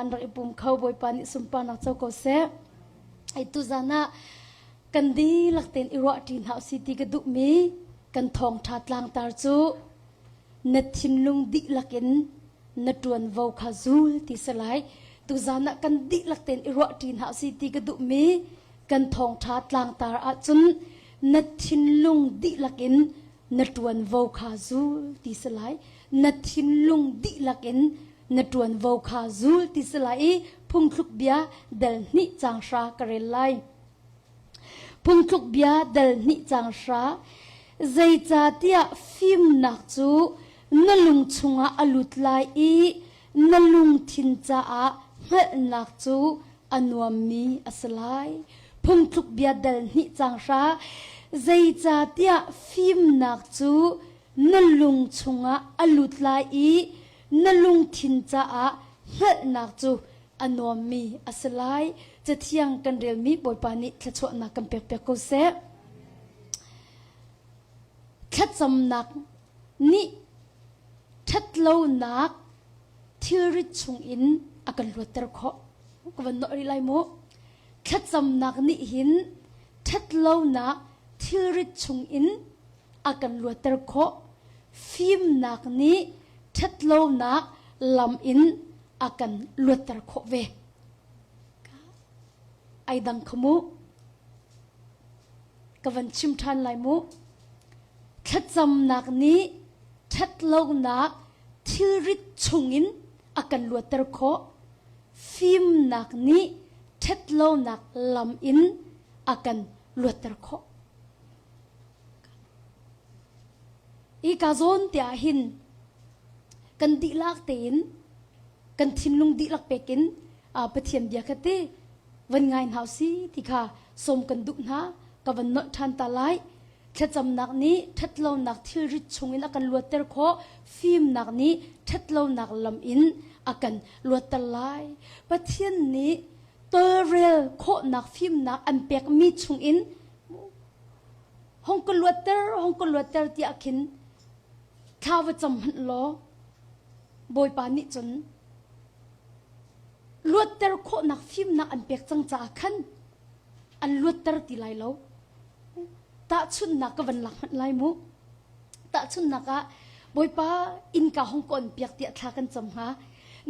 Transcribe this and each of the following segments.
An rak i pum kho Bawipa nih sunparnak co ko seh. Ai tuzan ah kan dihlak tein i ruahṭi hna usih ti ka duhmi kan thawngṭha tlangtar cu na thinlung dihlak in na ṭuanvo kha zul ti si lai. Tuzan ah kan dihlak tein i ruahṭi hna usih ti ka duhmi kan thawngṭha tlangtar ahcun na thinlung dihlak in na ṭuanvo kha zul ti si lai. Na thinlung dihlak in na ṭuanvo kha zul ti si lai i phungthluk bia dal hnih caang hra ka rel lai. Phungthluk bia dal hnih caang hra zeicahtiah fimnak cu na lung chungah a lut lai i na lungthin caah hngalhnak cu a nuammi a si lai. Phungthluk bia dal hnih caang hra zeicahtiah fimnak cu na lung chungah a lut lai i na lungthin caah hngalhnak cu a nuammi a si lai. Cathiang kan relmi Bawipa nih thluachuahnak kan pekpiak ko seh. Thlacamnak nih ṭhatlonak thilrit chungin a kan luatter khawh. Ka van nawh rih lai mu. Thlacamnak nih hin ṭhatlonak thilrit chungin a kan luatter khawh. Fimnak nih ṭhatlonak lam in a kan luatter khawh ve. Ai dang kho mu. Ka van chim ṭhan lai mu. Thlacamnak nih ṭhatlonak thilrit chungin a kan luatter khawh. Fimnak nih ṭhatlonak lam in a kan luatter khawh. Hi ka zawn te ah hin kan dihlak tein kan thinlung dihlak pek in Pathian bia kha ti van ngai hna si ti kha sawm kan duh hna ka van nolh ṭhan ta lai. Thlacamnak nih ṭhatlonak thilrit chungin a kan luatter khawh. Fimnak nih ṭhatlonak lam in a kan luatter lai. Pathian nih tawlrel khawhnak fimnak an pekmi chungin hong ka luatter hong ka luatter tiah khin thla va cam hmanh law Bawipa nih cun luatter khawhnak fimnak an pek cang caah khan an luatter ti lai lo. Tahchunhnak ka van lak hmanh lai mu. Tahchunhnak ah Bawipa innka hong ka on piak tiah thla kan cam hnga.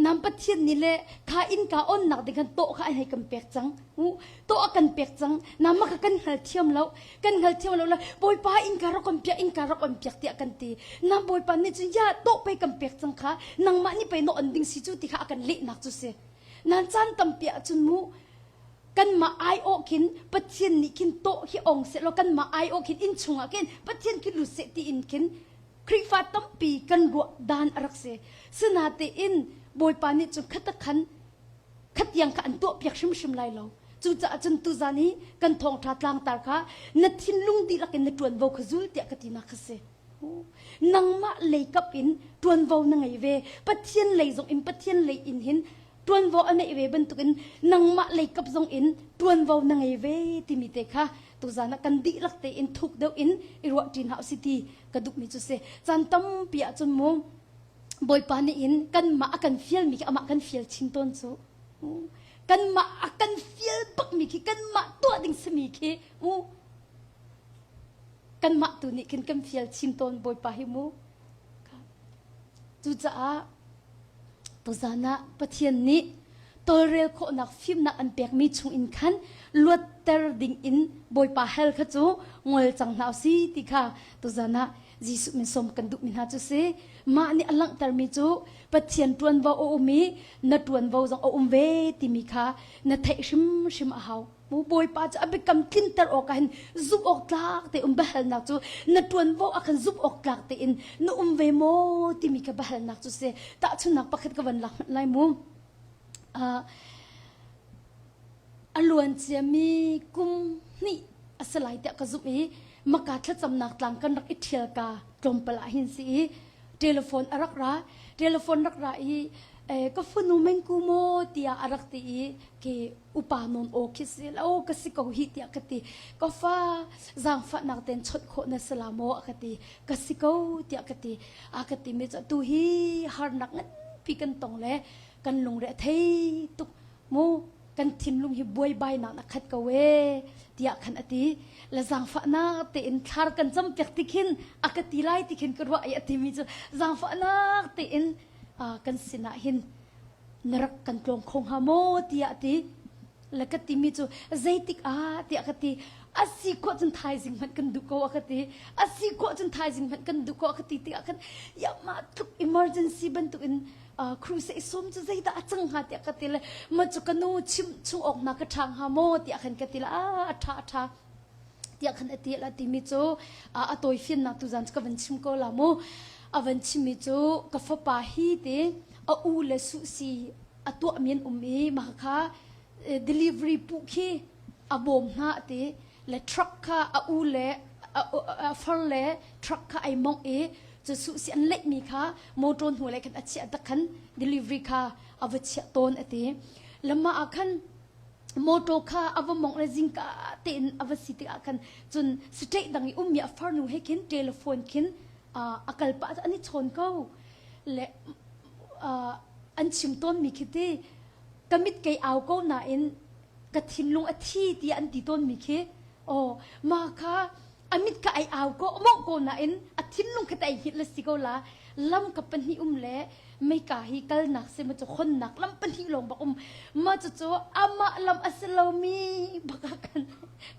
Nam Pathian nih le kha innka onnak ding kan tawh kha ai hei kan pek cang. Tawh a kan pek cang. Nama kha kan hngal thiam lo. Kan hngal thiam lo le Bawipa innka rak on piak, innka rak on piak tiah kan ti. Nam Bawipa nih cun ya tawh pei kan pek cang kha nangmah nih pei na on ding si cu ti kha a kan lehnak cu si. Nan caan tampi ahcun mu kanmah aiawh khin Pathian nih khin tawh hi ong seh law kanmah aiawh khin inn chungah khin Pathian khi lut seh tiin khin Khrihfa tampi kan ruah dan a rak si. Sinatein Bawipa nih cun khatakhan khatiang kha an tuahpiak hrimhrim lai lo. Cucaah cun tuzan hi kan thawngṭha tlangtar kha na thinlung dihlak in na ṭuanvo kha zul tiah ka tinak kha si. Nangmah lei kap in ṭuanvo na ngei ve. Pathian lei zong in Pathian lei in hin ṭuanvo a neih ve bantukin nangmah lei kap zong in ṭuanvo na ngei ve timi te kha tuzan ah kan dihlak tein thuk deuh in i ruah ṭi hna usih ti ka duhmi cu si. Caan tampi ahcun mu Bawipa nih in kanmah a kan fialmi khi amah kan fial chin tawn cu. Kanmah a kan fial bakmi khi kanmah tuah ding simi khi mu kanmah tu nih khin kan fial chin tawn Bawipa hi mu. Cucaah tuzan ah Pathian nih tawlrel khawhnak fimnak an pekmi chungin khan luatter ding in Bawipa hal kha cu ngol cang hna usi ti kha tuzan ah Jesuh min sawm kan duhmi hna cu si. Mah nih a langhtermi cu Pathian ṭuanvo a um i na ṭuanvo zong a um ve timi kha na theih hrimhrim a hau. Mu Bawipa cu a biakam tlinter awkah hin zumh awk tlak te um biahalnak cu na ṭuanvo ah khan zumh awk tlak tein na um ve maw timi kha biahalnak cu si. Tahchunhnak pakhat ka van lak hmanh lai mu. Uh, a luan ciami kum hnih a si lai tiah ka zumh i maka thlacamnak tlang kan rak i ṭhial ka tlawmpal ah hin si i telephone a rak ra telephone rak ra i ka fanu mengku maw tiah a rak ti i ke upa nawn aw khi si lo ka si ko hi tiah ka ti ka fa zaangfahnak ten chawnh khawh na si la maw a ka ti ka si ko tiah ka ti a ka ti mi cu tu hi harnak nganpi kan tong le Kan lungre a thei tuk mu kan thinlung hi buaibainak na khat ko ee tiah khan a ti. Le zaangfahnak tein thlar kan cam piak ti khin a ka ti lai ti khin ka ruah i a timi cu zaangfahnak tein kan sinah hin na rak kan tlawng kho hnga maw tiah a ti. Le ka timi cu zeitik ah tiah ka ti. A si khawh cun thaizing hmanh kan duh ko a ka ti. A si khawh cun thaizing hmanh kan duh ko a ka ti tikah khan ya mah tluk emergency bantuk in crusade sawm cu zeidah a cang hnga tiah ka ti le ma cu ka nu chim chung awk hna ka ṭha hnga maw tiah khan ka ti le a a ṭha a ṭha tiah khan a ti la timi cu a tawi fiannak tu zan cu ka van chim ko la mu a van chimmi cu ka fapa hi te a u le su si a tuah mi an um i mah kha delivery pu khi a bawm hna ti le truck kha a u le a far le truck kha ai mongh i cu su si an leih mi kha motor hnu le khan a chiah tak khan delivery kha a va chiah tawn a ti lama ah khan motor kha a va mongh le zingka tein a va si tikah khan cun state dang i ummi a farnu he khin telephone khin a kal pah an i chawn ko le an chim tawn mi khi ti ka mit kei au ko nain ka thinlung a thi tiah an ti tawnmi khi aw ma kha a mit ka ai au ko mongh ko nain a thinlung kha ai hngilh le si ko la lam ka pahnih um le meika hi kalnak se ma cu khonnak lam pahnih lawng bak um ma cu cu amah lam a si lomi bak ah khan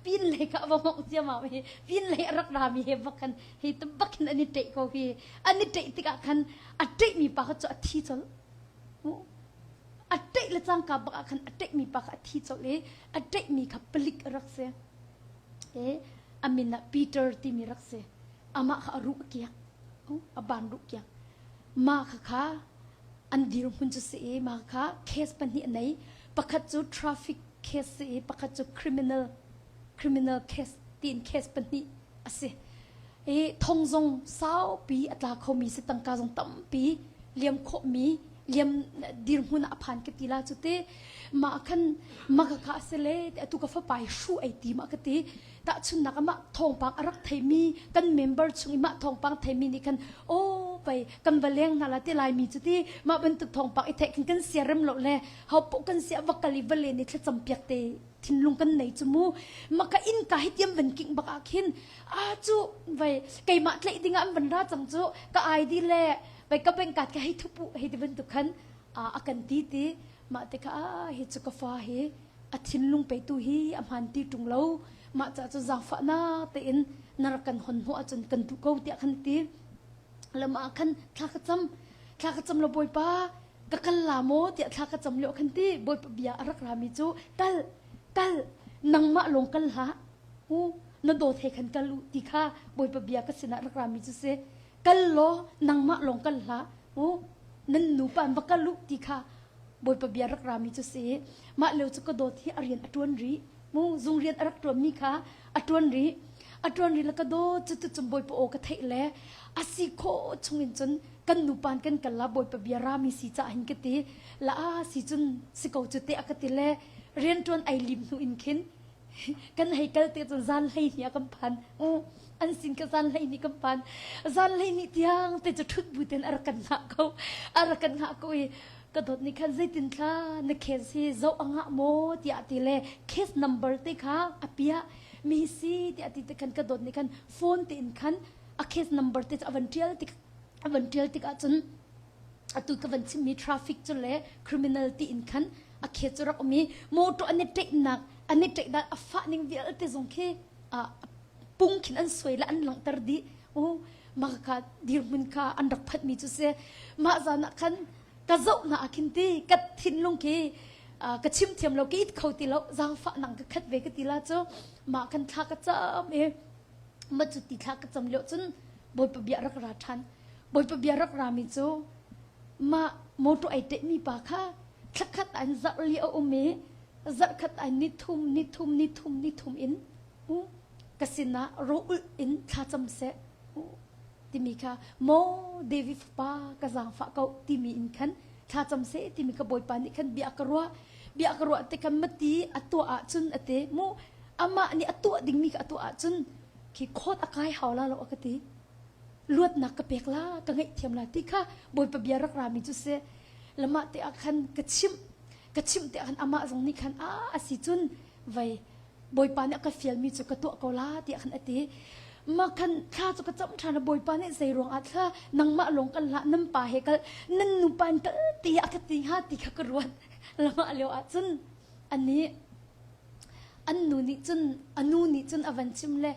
pin lei ka va mongh ciamam hi pin lei a rak rami he bak khan hi bak hin an i ṭeih ko hi an i ṭeih tikah khan a ṭeihmi pa kha cu a thi colh A ṭeih le cangka bak ah khan a ṭeihmi pa kha a thi colh i a ṭeihmi kha palik a rak si. I a min ah Peter timi rak si. Amah kha a ruh a kiak. A ban ruh kiak. Mah kha kha an dirhmun cu si i mah kha case pahnih a nei. Pakhat cu traffic case si i pakhat cu criminal criminal case tiin case pahnih a si. I thong zong saupi a tla khomi si tangka zong tampi liam khawhmi liam dirhmun ah a phan ka ti la cu ti mah khan maka kha a si le atu ka fapa hi hru ei ti ma ka ti tahchunnak ah mah thawngpang a rak theimi kan member chung i mah thawngpang theimi nih khan aw pei kan va leng hna la ti laimi cu ti mah bantuk thawngpang i theih khan kan sia rem lo le ho poh kan sia va kal i va len i thlacam piak te thinlung kan nei cu mu maka inn ka hi tiam van king bak ah khin a cu vai keimah tlaih ding ah an van ra cang cu ka ID le vai ka bank card ka hei thupu hei ti bantuk khan a kan ti ti mah te kha hi cu ka fa hi a thinlung pe tu hi a hman ti ṭung lo mah ca cu zaangfahnak tein na rak kan hon hnawh ahcun kan duh ko tiah khan ti lam ah khan thla ka cam thla ka cam lo bawipa ka kal la maw tiah thla ka cam lio khan ti bawipa bia a rak rami cu kal kal nangmah lawng kal hlah hu na dawt he khan kal u ti kha bawipa bia ka sinah rak rami cu si kal law nangmah lawng kal hlah hu nan nupa an va kal u ti kha bawipa bia rak rami cu si mah lio cu ka dawt hi a rian a ṭuan rih mu zung rian a rak ṭuanmi kha a ṭuan rih a ṭuan rih le ka dawt cu tucun bawipa aw ka theih le a si khawh chungin cun kan nupan kan kal la bawipa bia rami si ca hin ka ti la a si cun si ko cu te a ka ti le rian ṭuan ai lim hnu in khin kan hei kal te cun zan hlei ni ah kan phan an sin ka zan hlei ni kan phan zan hlei ni tiang te cu ṭhut bu ten a rak kan hngah ko a rak kan hngah ko i ka dawt nih khan zeitin thla na case hi zoh a ngah maw tiah ti le case number te kha a piah mi si tiah ti te khan ka dawt nih khan phone tein khan a case number te cu a van ṭial tik a van ṭial tikah cun atu ka van chimmi traffic cu le criminal tiin khan a case cu rak um i motor an i ṭeihnak an i ṭeih dan a fah ning vialte zong khi pung khin an suai le an langhter dih mah kha dirhmun kha an rak phanhmi cu si mah zan ah khan ka zoh hna ah khin ti ka thinlung khi ka chim thiam lo ka it kho ti lo zaangfah nang ka khat ve ka ti la cu mah khan thla ka cam i ma cu ti thla ka cam lio cun bawipa bia rak ra ṭhan bawipa bia rak rami cu mah motor ai ṭehmi pa kha thlakhat an zarh li a um i zarhkhat ai ni thum ni thum ni thum ni thum in ka sinah rawh in thlacam seh timi kha maw David fapa ka zaangfah ko timi in khan thlacam seh timi ka bawipa nih khan bia ka ruah bia ka ruah te khan mati a tuah ahcun a ti mu amah nih a tuah dingmi kha a tuah ahcun khi khawt a kai hau la lo a ka ti luatnak ka pek la ka ngaihthiam la ti kha bawipa bia rak rami cu si. Lamah te ah khan ka chimh ka chimh te ah khan amah zong nih khan a a si cun vei Bawipa nih a ka fialmi cu ka tuah ko la tiah khan a ti. Mah khan thla cu ka cam ṭhan Bawipa nih zei ruangah thla nangmah lawng kan hlah nan pa he kal nan nupa in kal ti a ka ti hnga ti kha ka ruat. Lamah lio ah cun anih an nu nih cun a nu nih cun a van chim le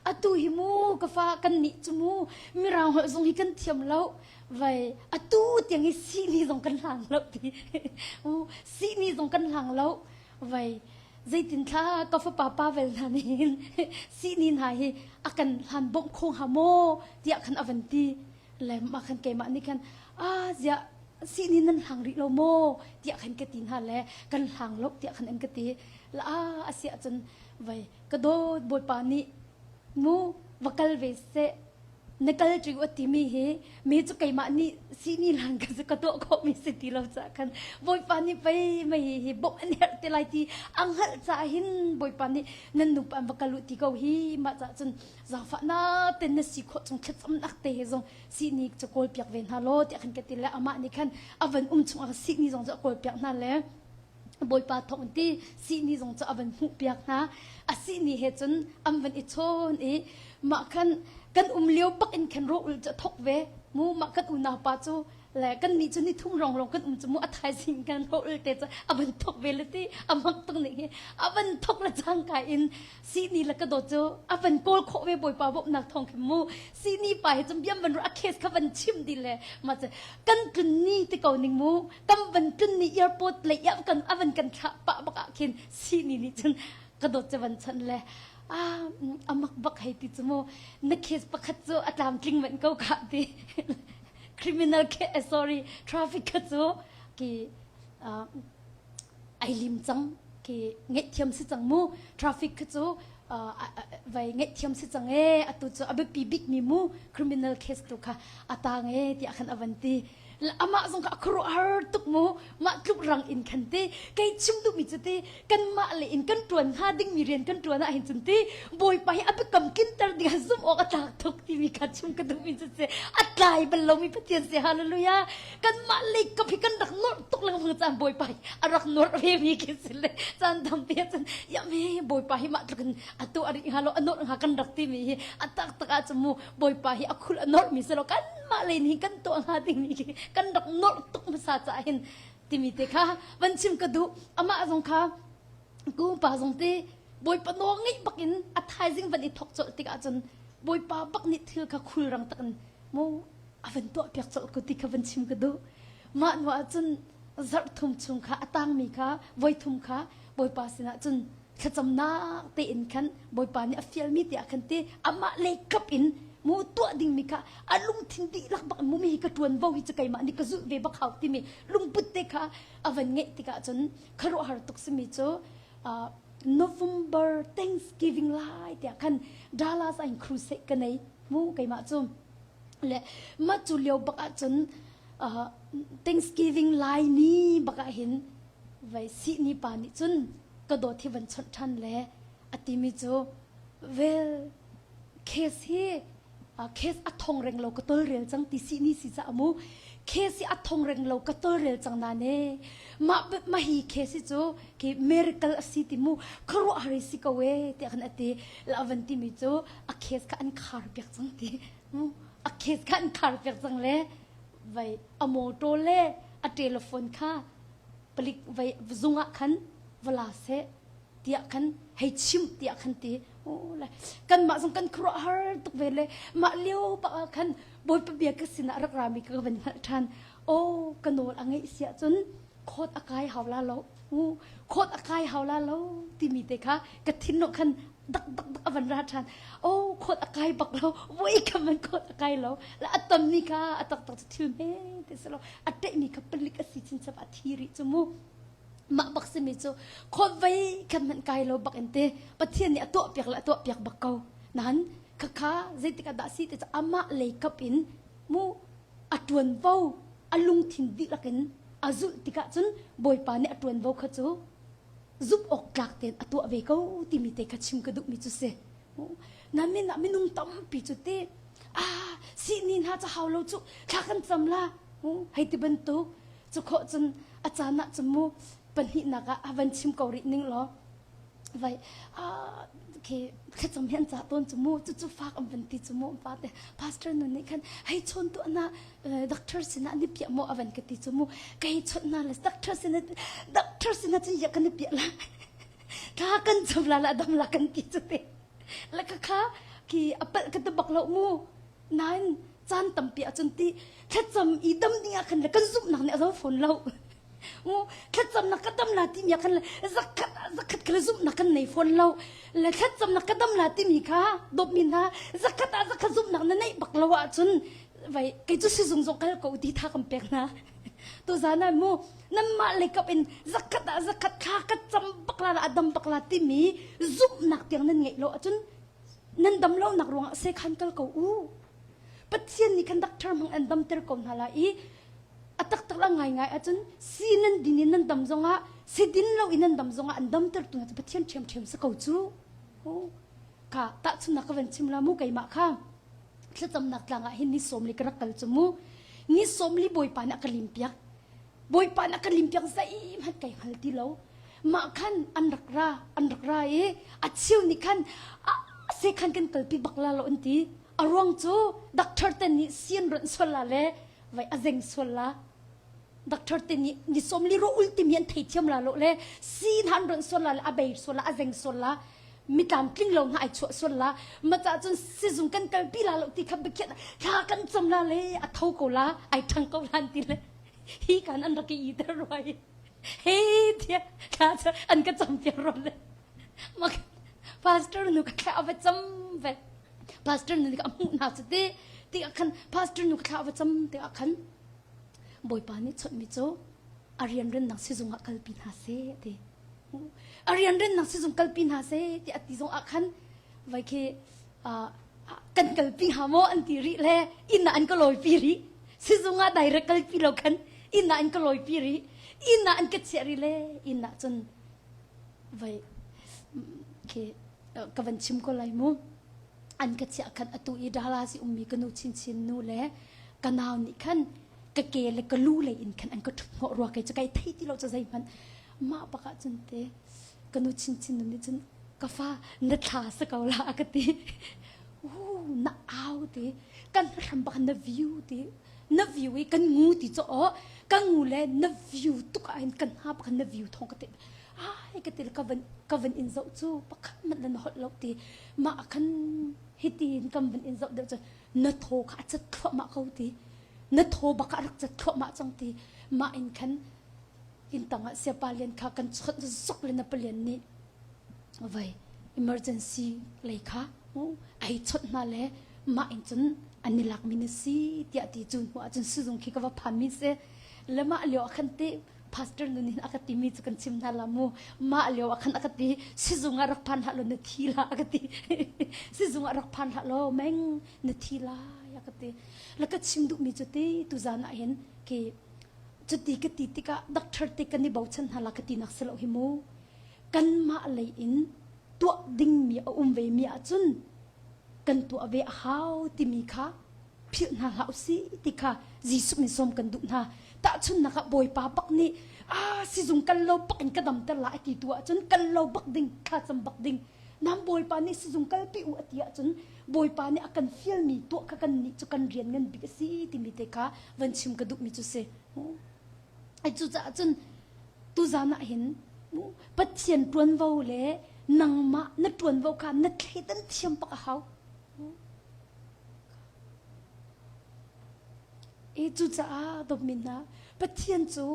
atu hi mu ka fa kan nih cu mu mirang holh zong hi kan thiam lo vai atu tiang hi sihni zong kan hlang lo ti sihni zong kan hlang lo vai zeitin thla ka fapa Pavel hna nih hin sihni hna hi a kan hlan bawmh kho hnga maw tiah khan a van ti le mah khan keimah nih khan ah ziah sihni nan hlang rih lo maw tiah khan ka ti hna le kan hlang lo tiah khan an ka ti la a si ahcun vai ka dawt bawipa nih mu va kal ve seh na kal ṭi u timi hi mi cu keimah nih sihni lang ka ka tuah khawhmi si ti lo caah khan Bawipa nih pei mei hi bawmh an herh te lai ti a hngalh caah hin Bawipa nih nan nupa an va kal u ti ko hi mah caah cun zaangfahnak ten na si khawh chung thlacamnak te he zong sihni cu kawl piak ve hna law tiah khan ka ti le amah nih khan a van um chung ah sihni zong cu a kawl piak hna le Bawipa thawng ti sihni zong cu a van hmuh piak hna a sihni he cun an van i chawn i mah khan kan um lio bak in khan rawh ul cu a thok ve mu mah kan unau pa cu le kan nih cu ni thum rong rong kan um cu mu a thaizing kan rawh ul te cu a van thok ve le ti a mak tuk ning hi a van thok le cangka in sihni le ka dawt cu a van kawl khawh ve Bawipa bawmhnak thawng khin mu sihni pa he cun biam van ru a case kha van chim di le ma cu kan tlun ni ti ko ning mu kan van tlun ni airport lei ah kan a van kan thlah pah bak ah khin sihni nih cun ka dawt cu van chanh le ah amak bak hei ti cu mu na case pakhat cu a tlamtling manh ko ka ti criminal case sorry traffic kha cu ki ai lim cang ki ngaihthiam si cang mu traffic kha cu vai ngaihthiam si cang e atu cu a biapi bik mi mu criminal case tu kha a tang e tiah khan a van ti amah zong kha a khuaruahhar tuk mu mah tluk rang in khan ti kei chim duhmi cu ti kanmah le in kan ṭuan hnga dingmi rian kan ṭuan ah hin cun ti bawipa hi a biakam kinter ding ah zumh awk a tlak tuk timi kha chim ka duhmi cu si a tlai bal lomi Pathian si hallelujah kanmah lei kap hi kan rak nuarh tuk lengmang caan bawipa hi a rak nuarh ve mi khi si le caan tampi ah cun ya me bawipa hi mah tluk in atu a rih hnga lo a nuarh hnga kan rak timi hi a taktak ah cun mu bawipa hi a khul a nuarh mi si lo kanmah lei nih kan tuah hnga dingmi khi kan rak nuarh tuk hmasa caah hin timi te kha van chim ka duh amah zong kha ku pa zong te bawipa nawl ngeih bak in a thaizing van i thok colh tikah cun bawipa bak nih thil kha khulrang tak in mu a van tuah piak colh ko ti kha van chim ka duh mah hnu ah cun zarh thum chung kha a tangmi kha voi thum kha bawipa sinah cun thlacamnak tein khan bawipa nih a fialmi tiah khan ti amah lei kap in mu tuah dingmi kha a lungthin dihlak bak mu mi hi ka ṭuanvo hi cu keimah nih ka zulh ve bak hau timi lungput te kha a van ngeih tikah cun khuaruahhar tuk simi cu November Thanksgiving lai tiah khan Dallas ah in crusade ka nei mu keimah cu le mah cu lio bak ah cun Thanksgiving lai ni bak ah hin vai sihni pa nih cun ka dawt hi van chawnh ṭhan le a timi cu vel case hi case a thong reng lo ka tolrel cang ti sihni si ca mu case hi a thong reng lo ka tolrel cang na ne mah mah hi case hi cu ki miracle a si ti mu khuaruahhar si ko e tiah khan a ti la van timi cu a case kha an khar piak cang ti mu a case kha an khar piak cang le vai a motor le a telephone kha palik vai zung ah khan vala seh tiah khan hei chim tiah khan ti le kanmah zong kan khuaruahhar tuk ve le mah lio bak ah khan bawipa bia ka sinah rak rami ka van hngalh ṭhan aw ka nawl a ngeih si ahcun khawt a kai hau la lo khawt a kai hau la lo timi te kha ka thin khan dak dak dak a van ra ṭhan oh khawt a kai bak lo voi kam man khawt a kai lo la a tam mi kha a tak tak cu thil hme te si lo a ṭeh mi kha palik a si chin chap a thi rih cu mu mah bak simi cu khuavei khan hmanh kai lo bak in te Pathian nih a tuah piak le a tuah piak bak ko nain khakha zeitik ah dah si ti cu amah lei kap in mu a ṭuanvo a lungthin dihlak in a zulh tikah cun Bawipa nih a ṭuanvo kha cu zumh awk tlak tein a tuah ve ko timi te kha chim ka duhmi cu si na min ah minung tampi cu ti ah sihni hna ca hau lo cu thla kan cam la hei ti bantuk. Cu khawh cun a caan ah cun mu pahnihnak ah a van chim ko rih ning law vai khi thlacam hi an ca tawn cu mu cucu fak an van ti cu mu pa te pastor nu nih khan hei chawn tu na doctor sinah ni piah maw a van ka ti cu mu kei chawnh na le doctor sinah doctor sinah cun ya kan i piah la thla kan cam la la dam la kan ti cu te la ka kha khi apal ka te bak lo mu nain caan tampi ahcun ti thlacam i dam ding ah khan le kan zumhnak nih a zo fawn lo mu thlacamnak ka dam la timi ah khan le zakhat zakhat kha le zumhnak kan nei fawn lo le thlacamnak ka dam la timi kha dawtmi hna zakhat ah zakhat zumhnak na neih bak lo ahcun vai kei cu sizung zong kal ko ti tha kan pek hna tu zan ah mu nanmah lei kap in zakhat ah zakhat thla ka cam bak la a dam bak la timi zumhnak tiang nan ngeih lo ahcun nan dam lonak ruangah sekhan kal ko u Pathian nih khan doctor hmang an damter ko hna lai i a taktak la ngaingai ahcun si nan din in nan dam zongah si din lo in nan dam zongah an damter tu hna cu Pathian ṭhiamṭhiam si ko cu ka tahchunnak ka van chim la mu keimah kha thlacamnak tlang ah hin ni sawmli ka rak kal cu mu ni sawmli bawipa nih a ka lim piak Bawipa na ka limpiak zeihmanh kai hngal ti lo. Mah khan an rak ra, an rak ra i a cheu nih khan se khan kan kalpi bak la lo an ti. A ruang cu doctor te nih sian ronh sual la le vai a zeng sual la. Doctor te nih ni sawmli ro ul timi an theithiam la lo le si hna an ronh sual la le a bei sual la a zeng sual la mi tlamtling lo hna ai chuah sual la ma ca cun sizung kan kalpi la lo ti kha biakhiah thla kan cam la le a tho ko la ai ṭhang ko la an ti le hi kan an rak i iter rua i he tiah thla cu an ka cam piak rua le mak pastor nu ka thla a va cam ve pastor nu nih a hmuh hna cu ti ti ah khan pastor nu ka thla a va cam ti ah khan bawipa nih chawnh mi cu a rianrennak sizung ah kalpi hna seh ti a rianrennak sizung kalpi hna seh ti a ti zong ah khan vai khi kan kalpi hnga maw an ti rih le inn ah an ka lawipi rih sizung ah direct kalpi lo khan inn ah an ka lawipi rih inn ah an ka chiah rih le inn ah cun vai khi ka van chim ko lai mu an ka chiah khan atu i Dallas i ummi ka nu chinchin nu le ka nau nih khan ka ke le ka lu lei in khan an ka ṭhut hnawh rua kei cu kai thei ti lo cu zeihmanh mah bak ah cun te ka nu chinchin nu nih cun ka fa na thla sa ko la a ka ti u na au ti kan hram bak na view ti na view i kan ngu ti cho o ka ngu le na view tuk ah hin kan ha bak na view thong ka ti ai ka ti ka van ka van in zoh cu pakhat man na holh lo ti ma khan hiti in kan van in zoh deuh cu na thaw kha a cat thluahmah ko ti na thaw bak a rak cat thluahmah cang ti mah in khan inn tangah siapa lian kha kan chawnh zok le na palian nih vai emergency lei kha ai chawnh hna le mah in cun an i lakmi na si tiah ti cu hnu ahcun sizung khi ka va phanmi si le mah lio ah khan te pastor nun in a ka timi cu kan chim hna la mu mah lio ah khan a ka ti sizung ah rak phan hlah law na thi la a ka ti sizung ah rak phan hlah law meng na thi lai a ka ti la ka chim duhmi cu ti tu zan ah hin khi cuti ka ti tikah doctor te kan i bochan hna la ka ti nak si lo hi mu kanmah lei in tuah dingmi a um ve mi ahcun kan tuah ve a hau timi kha philh hna hlah usih ti kha Jesuh nih sawm kan duh hna. Tahchunhnak ah Bawipa bak nih ah sizung kal lo bak in ka damter la a ti tu ahcun kal lo bak ding thlacam bak ding nam Bawipa nih sizung kalpi u a ti ahcun Bawipa nih a kan fialmi tuah kha kan nih cu kan rian ngan bik a si timi te kha van chim ka duhmi cu si. Ai cucaah cun tuzan ah hin Pathian ṭuanvo le nangmah na ṭuanvo kha na thleidan thiam bak a hau. I cucaah dawtmi hna Pathian cu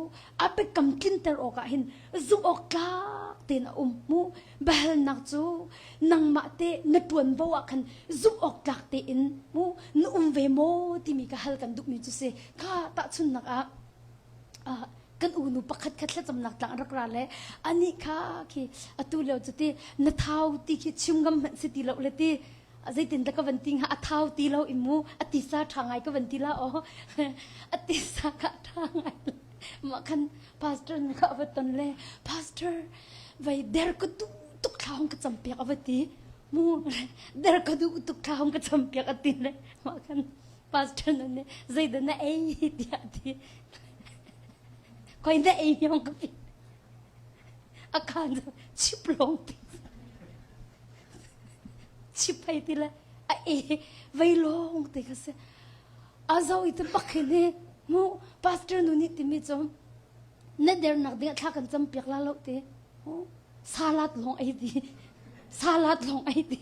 a biakam tlinter awkah hin zumh awk tlak tein a um mu biahalnak cu nangmah te na ṭuanvo ah khan zumh awk tlak tein mu na um ve maw timi ka hal kan duhmi cu si kha tahchunhnak ah ah kan unu pakhat kha thlacamnak tlang rak ra le anih kha khi atu lio cu ti na thau ti khi chim ngam hmanh si ti lo le ti zeitin dah ka van ti hnga a thau ti lo i mu a tisa ṭha ngai ka van ti la aw a tisa kha ṭha ngai mah khan pastor nih kha a va ton le pastor vai der ka duh tuk thla hong ka cam piak a va ti mu der ka duh tuk thla hong ka cam piak a ti le mah khan pastor nih zeidah na ei tiah a ti. Khoi na ei miong ka pi. A khan chip lawng ti. Chip hei ti le a e vei lawng te kha si. A zo i te bak hin hi mu pastor nu nih timi cu na dernak ding ah thla kan cam piak la lo ti. Salad lawng ei ti. Salad lawng ei ti.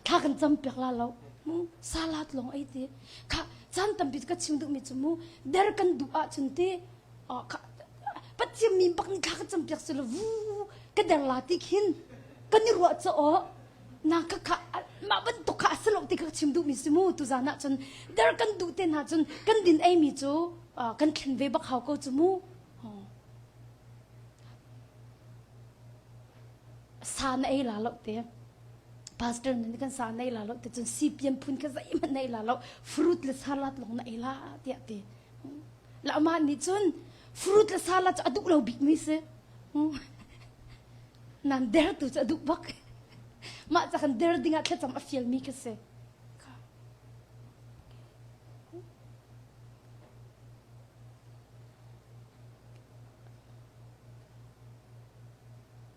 Thla kan cam piak la lo. Salad lawng ei ti. Kha caan tampi ka chim duhmi cu mu der kan duh ahcun ti Pathian mi bak nih thla ka cam piak sila vu ka der la ti khin kan i ruah ca aw na kha kha mah bantuk kha a si lo ti kha chim duhmi si mu tuzan ah cun der kan duh te hna cun kan din ei mi cu kan thlen ve bak hau ko cu mu sa na ei la lo te pastor nih kan sa na ei la lo te cun sipian phun kha zeihmanh na ei la lo fruit le salad lawng na ei la tiah ti la amah nih cun fruit le salad cu a duh lo bik mi si nan der tu cu a duh bak mah ca kan der ding ah thlacam a fial mi kha si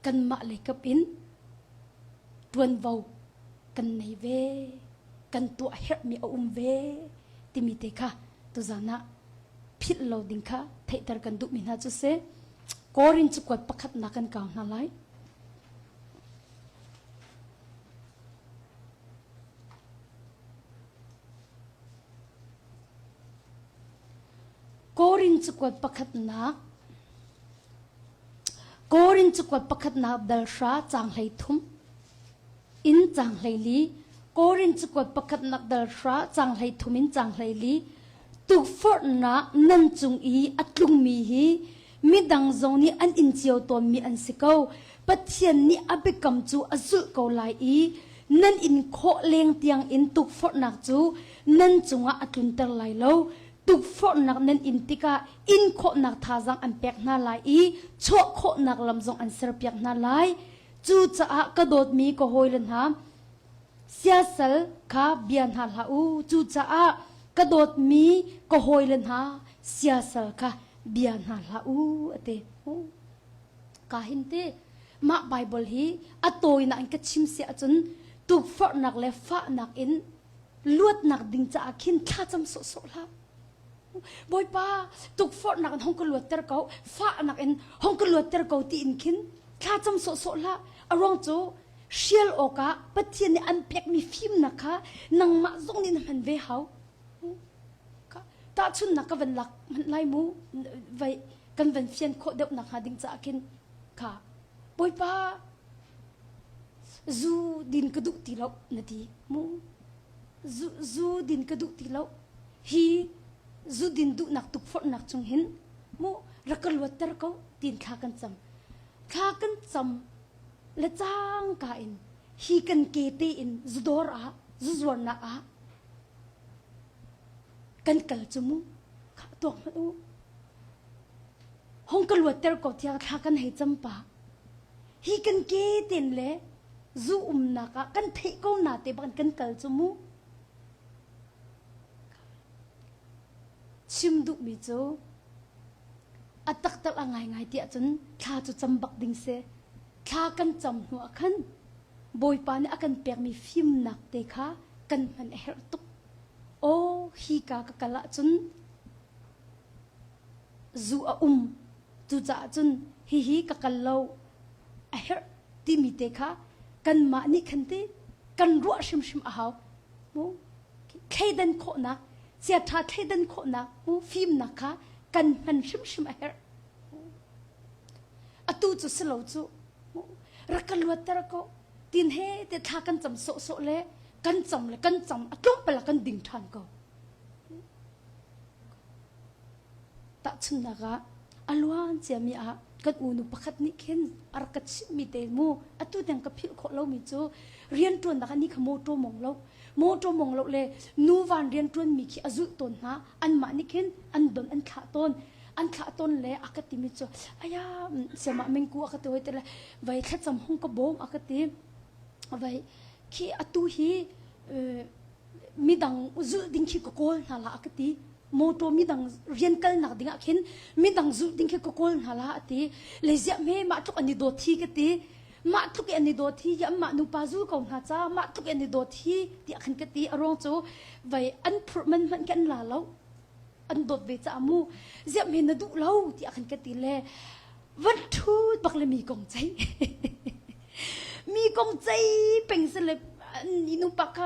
Kanmah leikap in ṭuanvo kan nei ve, kan tuah herhmi a um ve timi te kha tuzan ah philh lo ding kha theihter kan duhmi hna cu si. Korin cakuat pakhatnak kan kau hna lai. Korin cakuat pakhatnak Korin cakuat pakhatnak dal hra caang 13 in caang 14 Korin cakuat pakhatnak dal hra caang 13 in caang 14 Tukforhnak nan cung i a tlungmi hi midang zong nih an in cio tawnmi an si ko. Pathian nih a biakam cu a zulh ko lai i nan in khawh leng tiang in tukforhnak cu nan cungah a tlunter lai lo. Tukforhnak nan in tikah in khawhnak thazaang an pek hna lai i chuah khawhnak lam zong an serpiak hna lai. Cucaah ka dawtmi ka hawile hna, siasal kha bia hna hlah u. Cucaah ka dawtmi ka hawile hna, siasal kha bia hna hlah u, a ti. Ka hin ti mah Bible hi a tawinak in ka chim si ahcun tukforhnak le fahnak in luatnak ding caah khin thlacam sawhsawh hlah. Bawipa tukforhnak in hong ka luatter ko, fahnak in hong ka luatter ko tiin khin thlacam sawhsawh hlah. A ruang cu hrial awkah Pathian nih an pekmi fimnak kha nangmah zong nih na hman ve hau. Tahchunhnak ka van lak hmanh lai mu vai kan van fian khawh deuh nak hnga ding caah khin kha Bawipa zu din ka duh ti lo na ti mu zu, zu din ka duh ti lo hi zu din duhnak tukforhnak chung hin mu rak ka luatter ko tin thla kan cam thla kan cam le cangka in hi kan ke te in zudawr ah zuzuarnak ah kan kal cu mu kha tuak hmanh u hong ka luatter ko tiang thla kan hei cam pa hi kan ke ten le zu umnak ah kan theih ko na te bak kan kal cu mu chim duhmi cu a taktak a ngaingai tiah cun thla cu cam bak ding si thla kan cam hnu ah khan Bawipa nih a kan pekmi fimnak te kha kan hman a herh tuk. Aw, hi ka ka kal ahcun zu a um. Cucaah cun hihi ka kal lo a herh timi te kha kanmah nih khan ti kan ruah hrimhrim a hau. Mu thleidan khawhnak, chiaṭha thleidan khawhnak, mu fimnak kha kan hman hrimhrim a herh. Atu cu si lo cu rak ka luatter ko tin he te thla kan cam sawhsawh le kan cam le kan cam a tlawmpal ah kan ding ṭhan ko tahchunhnak ah a luan ciami ah kan unu pakhat nih khin a rak ka chimhmi te mu atu tiang ka philh khawh lomi cu rianṭuannak ah ni kha motor mong lo motor mong lo le nu van rianṭuanmi khi a zulh tawn hna anmah nih khin an don an thlah tawn an thlah tawn le a ka timi cu aya siamah mingku a ka ti hoi te le vai thlacam hung ka bawm a ka ti vai khi atu hi midang zulh ding khi ka kawl hna la a ka ti. Motor midang rian kalnak ding ah khin midang zulh ding khi ka kawl hna la a ti. Le ziah hme mah tluk an i dawt hi ka ti. Mah tluk i an i dawt hi ya mah nupa zul ko hna ca mah tluk i an i dawt hi tiah khan ka ti. A ruang cu vei an phurh man hmanh khi an la lo. An dawt ve caah mu ziah hme na duh lo tiah khan ka ti le van ṭhut bak le mi kong ceih. Mi kong cei peng si le nupa kha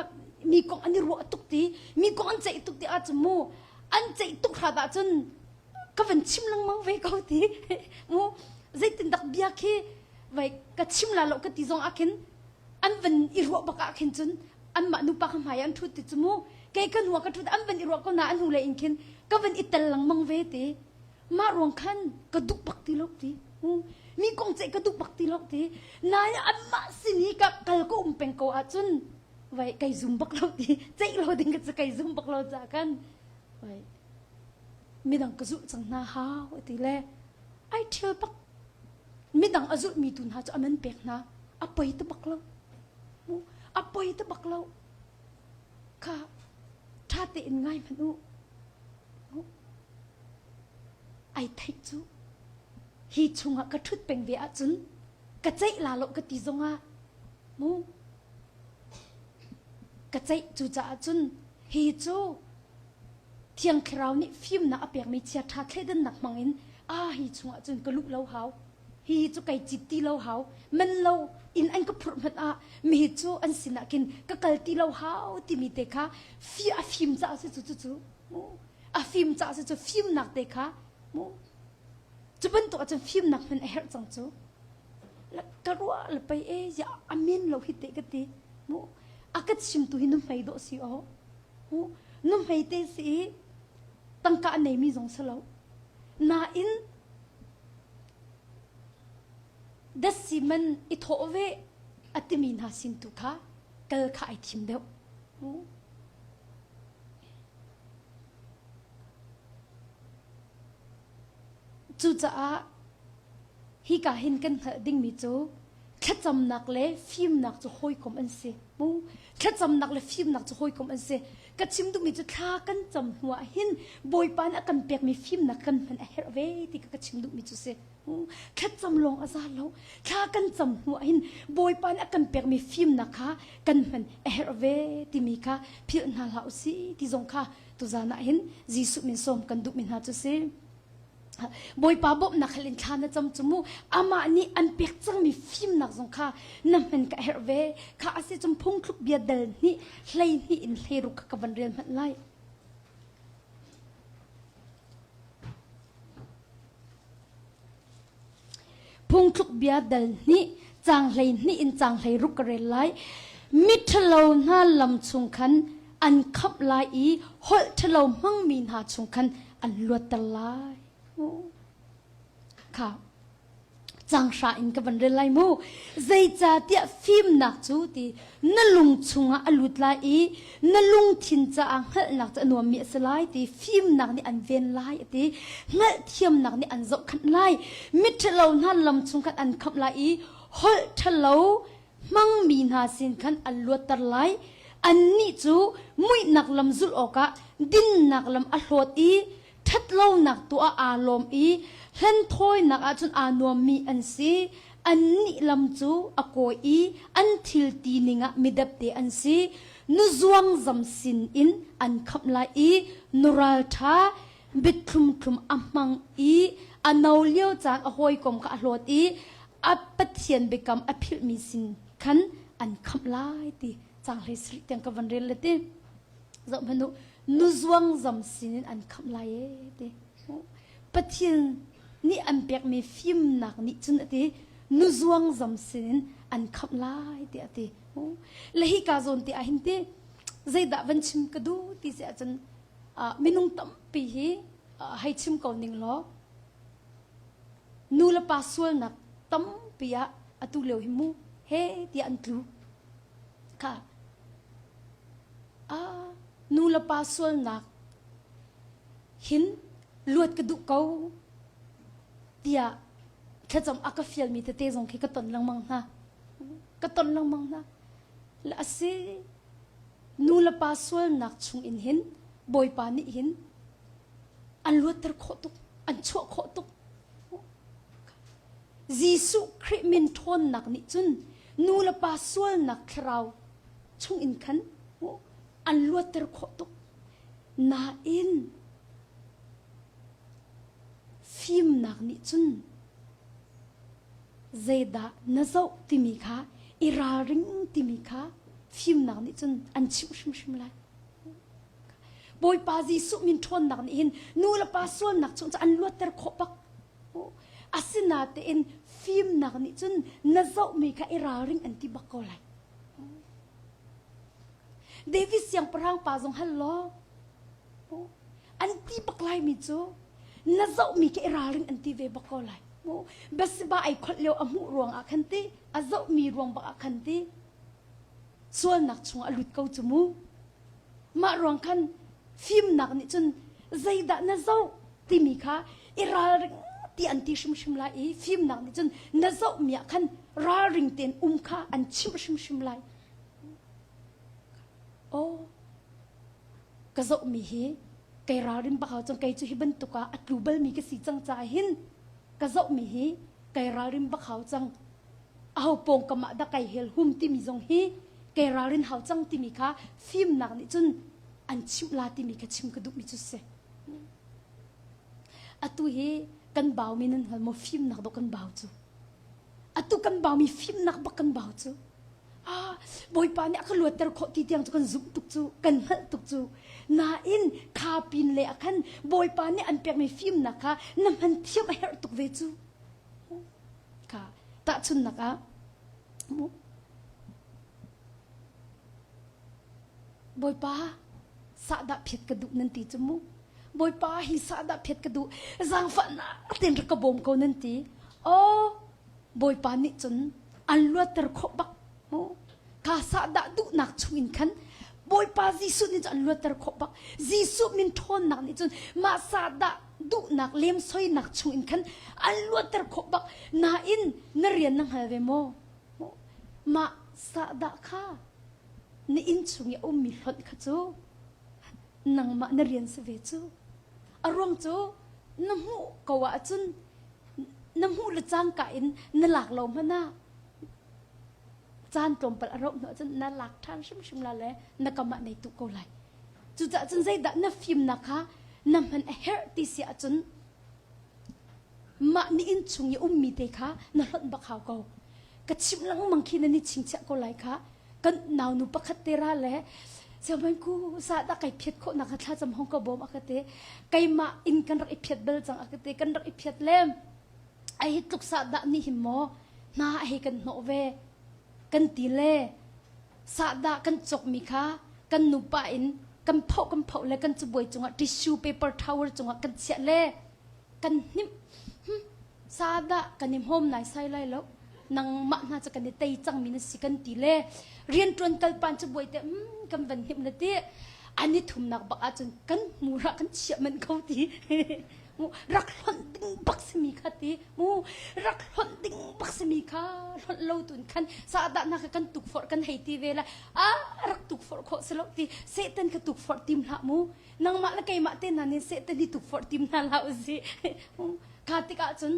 mi kong an i ruah tuk ti mi kong an ceih tuk ti ahcun mu an ceih tuk hrat ahcun ka van chim lengmang ve ko ti mu zeitindak bia khi vai ka chim la lo ka ti zong ah khin an van i ruah bak ah khin cun anmah nupa kha hmai an ṭhut ti cu mu kei ka hnu ah ka ṭhut an van i ruah ko na an hnu le in khin ka van i tel lengmang ve ti Mah ruang khan ka duh bak ti lo ti. Mi kong ceih ka duh bak ti lo ti. Nain anmah sin i ka kal ka um peng ko ahcun vai kai zum bak lo ti. Ceih lo ding ka cu kai zum bak lo caah khan vai midang ka zulh cang hna hau ti le ai ṭhial bak. Midang a zulhmi tu hna cu a man pek hna. A poi te bak lo. A poi te bak lo. Kha ṭha tein ngai hmanh u. Ai theih cu hi chungah ka ṭhut peng ve ahcun ka ceih la lo ka ti zongah mu ka ceih cucaah cun hi cu Thiang Thlarau nih fimnak a pekmi chiaṭha thleidannak hmangin a hi chungah cun ka luh lo hau hi cu kai cit ti lo hau man lo in an ka phurh hmanh ah mi cu an sinah khin ka kal ti lo hau timi te kha fi a fim caah si cu cu cu a fim caah si cu fimnak te kha mu cu bantuk ahcun fimnak hman a herh cang cu ka ruah le pei e ya amin lo hi te ka ti mu a ka chimtu hi nu hmei dawh si o mu nu hmei te si i tangka a neimi zong si lo nain Datsi man i thawh ve a timi hna sin tu kha kal kha ai thim deuh. Cucaah hika hin kan hngalh dingmi cu thlacamnak le fimnak cu hawikom an si. Mu thlacamnak le fimnak cu hawikom an si. Ka chim duhmi cu thla kan cam hnu ah hin Bawipa nih a kan pekmi fimnak kan hman a herh ve ti ka ka chim duhmi cu si. Thlacam lawng a za lo. Thla kan cam hnu ah hin Bawipa nih a kan pekmi fimnak kha kan hman a herh ve timi kha philh hna hlah usih ti zong kha tuzan ah hin Jesuh min sawm kan duhmi hna cu si. Bawipa bawmhnak hal in thla na cam cu mu amah nih an pek cangmi fimnak zong kha na hman ka herh ve kha a si cun phungthluk bia dal hnih hlei hnih in hlei ruk kha ka van rel hmanh lai Phungthluk bia dal hnih caang 12 in caang 16 ka rel lai. Miṭhalo hna lam chung khan an khamh lai i holh ṭhalo hmangmi hna chung khan an luatter lai. Kha caang hra in ka van rel lai mu. Zeicahtiah fimnak cu ti na lung chungah a lut lai i na lungthin caah hngalhnak cu a nuammi a si lai ti fimnak nih an ven lai a ti. Hngalhthiamnak nih an zohkhanh lai. Miṭhalo hna lam chung khan an khamh lai i holh ṭhalo hmangmi hna sin khan an luatter lai. Annih cu muihnak lam zulh awkah dinnak lam a hlawt i ṭhatlonak tuah aa lawm i hlenthawinak ahcun aa nuammi an si. Annih lam cu a kawi i an thil ti ning ah midepte an si. Nuzuangzam sin in an khamh lai i nuralṭha biathlumthlum a hmang i a no lio caan a hawikom kha a hlawt i a Pathian biakam a philhmi sin khan an khamh lai ti caang hlei sarih tiang ka van rel le ti. Zoh hmanh u, nuzuangzam sinin an khamh lai ee ti. Pathian nih an pekmi fimnak nih cun a ti, nuzuangzam sinin an khamh lai tiah a ti. Le hi ka zawn te ah hin ti, zeidah van chim ka duh ti si ahcun minung tampi hi hei chim ko ning law nu le pa sualnak tampi ah atu lio hi mu he tiah an tlu. Kha Ah, nu le pa sualnak hin luat ka duh ko tiah thlacam a ka fialmi tete zong khi ka ton lengmang hna. Ka ton lengmang hna. Le a si, nu le pa sualnak chung in hin Bawipa nih hin An luatter khawh tuk, an chuah khawh tuk. Jesuh Khrih min ṭhawnnak nih cun nu le pa sualnak thlarau chung in khan an luatter khawh tuk. Nain fimnak nih cun zeidah na zoh timi kha i ralring timi kha fimnak nih cun an chimh hrimhrim lai. Bawipa Jesuh min ṭhawnnak nih hin nu le pa sualnak chung cu an luatter khawh bak. Asinatein fimnak nih cun na zohmi kha i ralring an ti bak ko lai. David siangpahrang pa zong hal law an ti bak lai mi cu na zohmi kha i ralring an ti ve bak ko lai. Bathsheba ai kholh lio a hmuh ruang ah khan ti a zohmi ruang bak ah khan ti sualnak chung a lut ko cu mu. Mah ruang khan fimnak nih cun zeidah na zoh timi kha i ralring ti an ti hrimhrim lai i fimnak nih cun na zohmi ah khan ralring tein um kha an chimh hrimhrim lai. Aw, ka zohmi hi kei ralrin bak cun kei cu hi bantuk ah a tlu balmi ka si cang caah hin ka zohmi hi kei ralrin bak hau cang. Aho pawngkam ah dah kai hel hum timi zong hi kei ralrin hau cang timi kha fimnak nih cun an chimh la timi kha chim ka duhmi cu si. Atu hi kan baumi nan hngal maw fimnak dawh kan bau cu. Atu kan baumi fimnak bak kan bau cu. Ah, Bawipa nih a ka luatter khawh ti tiang cu kan zumh tuk cu, kan hngalh tuk cu. Nain kha pin le ah khan Bawipa nih an pekmi fimnak kha na hman thiam a herh tuk ve cu. Kha tahchunnak ah Bawipa sahdah phiat ka duh nan ti cu mu. Bawipa hi sahdah phiat ka duh zaangfahnak tein rak ka bawm ko nan ti. Aw Bawipa nih cun an luatter khawh bak mu. Kha sahdah duhnak chung in khan Bawipa Jesuh nih cun an luatter khawh bak. Jesuh min ṭhawnnak nih cun mah sahdah duhnak lemsoinak chung in khan an luatter khawh bak. Nain na rian na hngal ve maw? Mah sahdah kha na inn chung i a ummi hlonh kha cu nangmah na rian si ve cu. A ruang cu na hmuh ko ahcun na hmuh le cangka in na lak lo hmanh ah caan tlawmpal a rauh hnu ahcun na lak ṭhan hrimhrim la le na kam ah nei tuh ko lai. Cucaah cun zeidah na fimnak kha na hman a herh ti si ahcun mah ni inn chung i ummi te kha na hlonh bak hau ko. Ka chimh lengmang khi nan i chingchiah ko lai kha. Kan naunu pakhat te ra le Siangbawi ku sa dah kai phiat khawh nak thla cam hong ka bawm a ka ti. Keimah inn kan rak i phiat bal cang a ka ti. Kan rak i phiat le ai hi tluk sa dah nih hin maw hna a hei kan hnawh ve kan ti le sahdah kan cawkmi kha kan nupa in kan phoh kan phoh le kan cabuai cungah tissue paper towel cungah kan chiah le kan hnimh hm sahdah kan i hmawm nai sai lai lo nangmah hna cu kan i tei cangmi na si kan ti le rianṭuan kalpan cabuai te mm kan van himh na ti an i thumnak bak ahcun kan hmur ah kan chiah manh ko ti mu rak hlonh ding bak simi kha ti mu rak hlonh ding bak simi kha hlonh lo tun khan sahdah na kha kan tukforh kan hei ti ve la a rak tukforh khawh si lo ti Satan kha tukforh tim hlah mu nangmah le keimah te hna nih Satan hi tukforh tim hna hlah usih kha tikah cun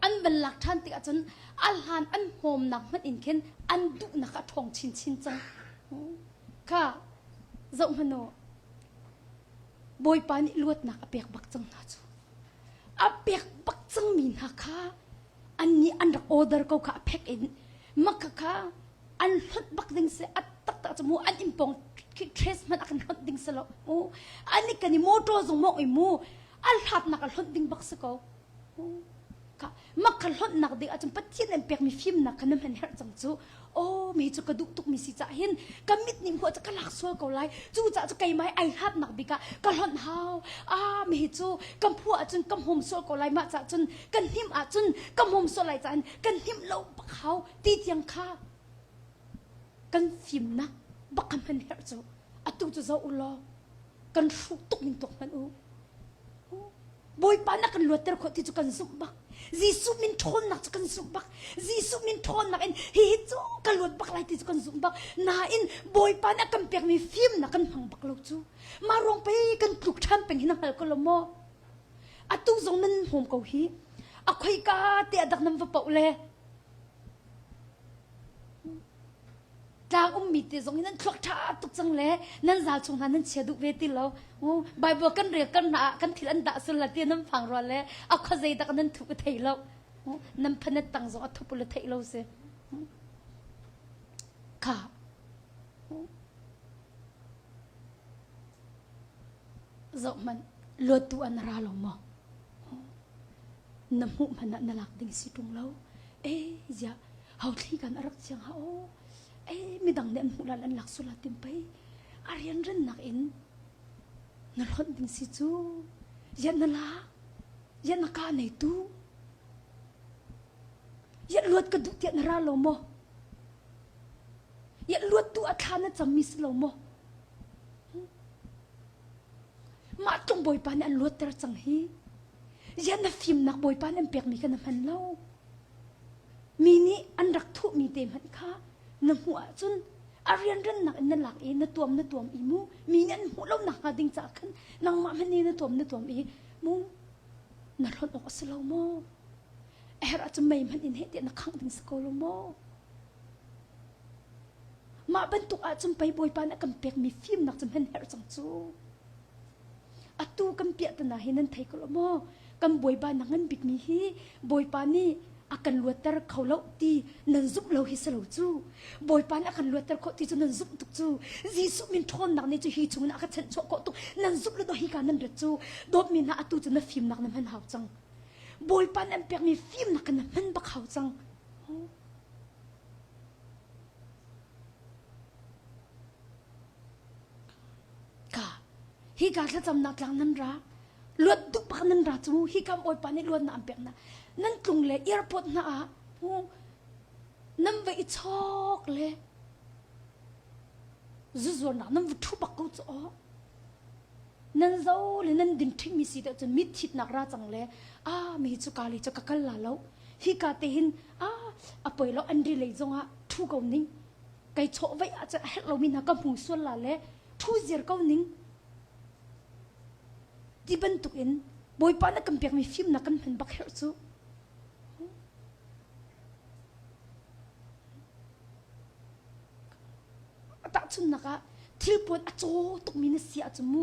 an van lak ṭhan tikah cun a hlan an hmawmnak hmanh in khin an duhnak a ṭhawng chinchin cang kha zoh hmanh u Bawipa nih luatnak a pek bak cang hna cu. A pek bak cangmi hna kha annih an rak order ko kha a phek in maka kha an hlonh bak ding si a taktak cu mu an inn pawng trace hmanh a kan hlonh ding si lo mu an i kan i motor zong mawng i mu a hlatnak a hlonh ding bak si ko Kha mak kha hlonhnak ding ahcun Pathian an pekmi fimnak kha na hman herh cang cu. Aw mi cu ka duh tukmi si cah hin ka mit nih hmuh cu ka lak sual ko lai. Cu caah cu keimah ai hlatnak bik ah ka hlonh hau. Ah mi cu ka hmuh ahcun ka hmawm sual ko lai mah cah cun ka hnim ahcun ka hmawm sual lai cah hin kan hnim lo bak hau ti tiang kha kan fimnak bak ka hman herh cu. Atu cu zoh u law kan hruh tuk ning tuak hmanh u. Bawipa na kan luatter khawh ti cu kan zumh bak. Jesuh min ṭhawnnak cu kan zumh bak. Jesuh min ṭhawnnak in hihi cu ka luat bak lai ti cu kan zumh bak. Nain Bawipa nih a kan pekmi fimnak kan hmang bak lo cu. Mah ruang pei kan tluk ṭhan peng hi na hngal ko lo maw? Atu zong nan hmawm ko hi. A khoika te ah dak nan va poh le Tlang ummi te zong hi nan thluak ṭha tuk cang le nan zal chung hna nan chia duh ve ti lo. Bible kan rel kan hna ah kan thil an dah sul la ti nan phang rua le a khua zei dak nan thu ka thei lo. Nan phanet tang zong a thup le theih lo si. Kha. Zoh hmanh luattu an ra lo maw? Na hmuh hmanh ah na lak ding si ṭung lo. Eh ziah hauthli kan a rak chiang ha aw eh midang nih an hmuh lan an lak sula tim pei a rianrennak in na hlonh ding si cu yan na la yan na ka nei tu yan luat ka duh tiah na ra lo maw yan luat tu a thla na cammi si lo maw mah tlung bawipa nih an luatter cang hi yan na fimnak bawipa nih an pekmi kha na hman lo Mi nih an rak thuhmi te hmanh kha na hmuh ahcun a rianrannak in na lak i na tuam na tuam i mu mi nih an hmuh lo nakhnga ding caah khan nangmah hmanh nih na tuam na tuam i mu na hlonh awk a si lo maw? A herh ahcun mei hmanh in heh tiah na khangh ding si ko lo maw? Mah bantuk ahcun pei Bawipa nih a kan pekmi fimnak cu hman herh cang cu. Atu kan piahtana hi nan thei ko lo maw? Kan Bawipa na ngan bikmi hi Bawipa nih a kan luatter kho lo ti nan zumh lo hi si lo cu. Bawipa nih a kan luatter khawh ti cu nan zumh tuk cu. Jesuh min ṭhawnnak nih cu hi chungin a ka chanhchuah khawh tuk. Nan zumh lo hi ka nan rat cu. Dawtmi hna atu cu na fimnak na hman hau cang. Bawipa nih an pekmi fimnak kha na hman bak hau cang. Ka hika thlacamnak tlang nan ra luat duh bak nan ra cu hika Bawipa nih luatnak an pek na nan tlung le airport hna ah nan va i chawk le zuzuarnak nan va thu bak ko cu aw nan zo le nan din ṭhingmi si deuh cun mit thitnak ra cang le a mi cu ka le cu ka kal la lo hika te hin a a poi lo an ri lei zongah thu ko ning Kei chawh vaih ahcun a herh lomi hna ka hmu sual la le ṭhu ziar ko ning ti bantuk in Bawipa na kan pekmi fimnak kan hman bak herh cu. Tahchunhnak ah thilpuan a caw tukmi na si ahcun mu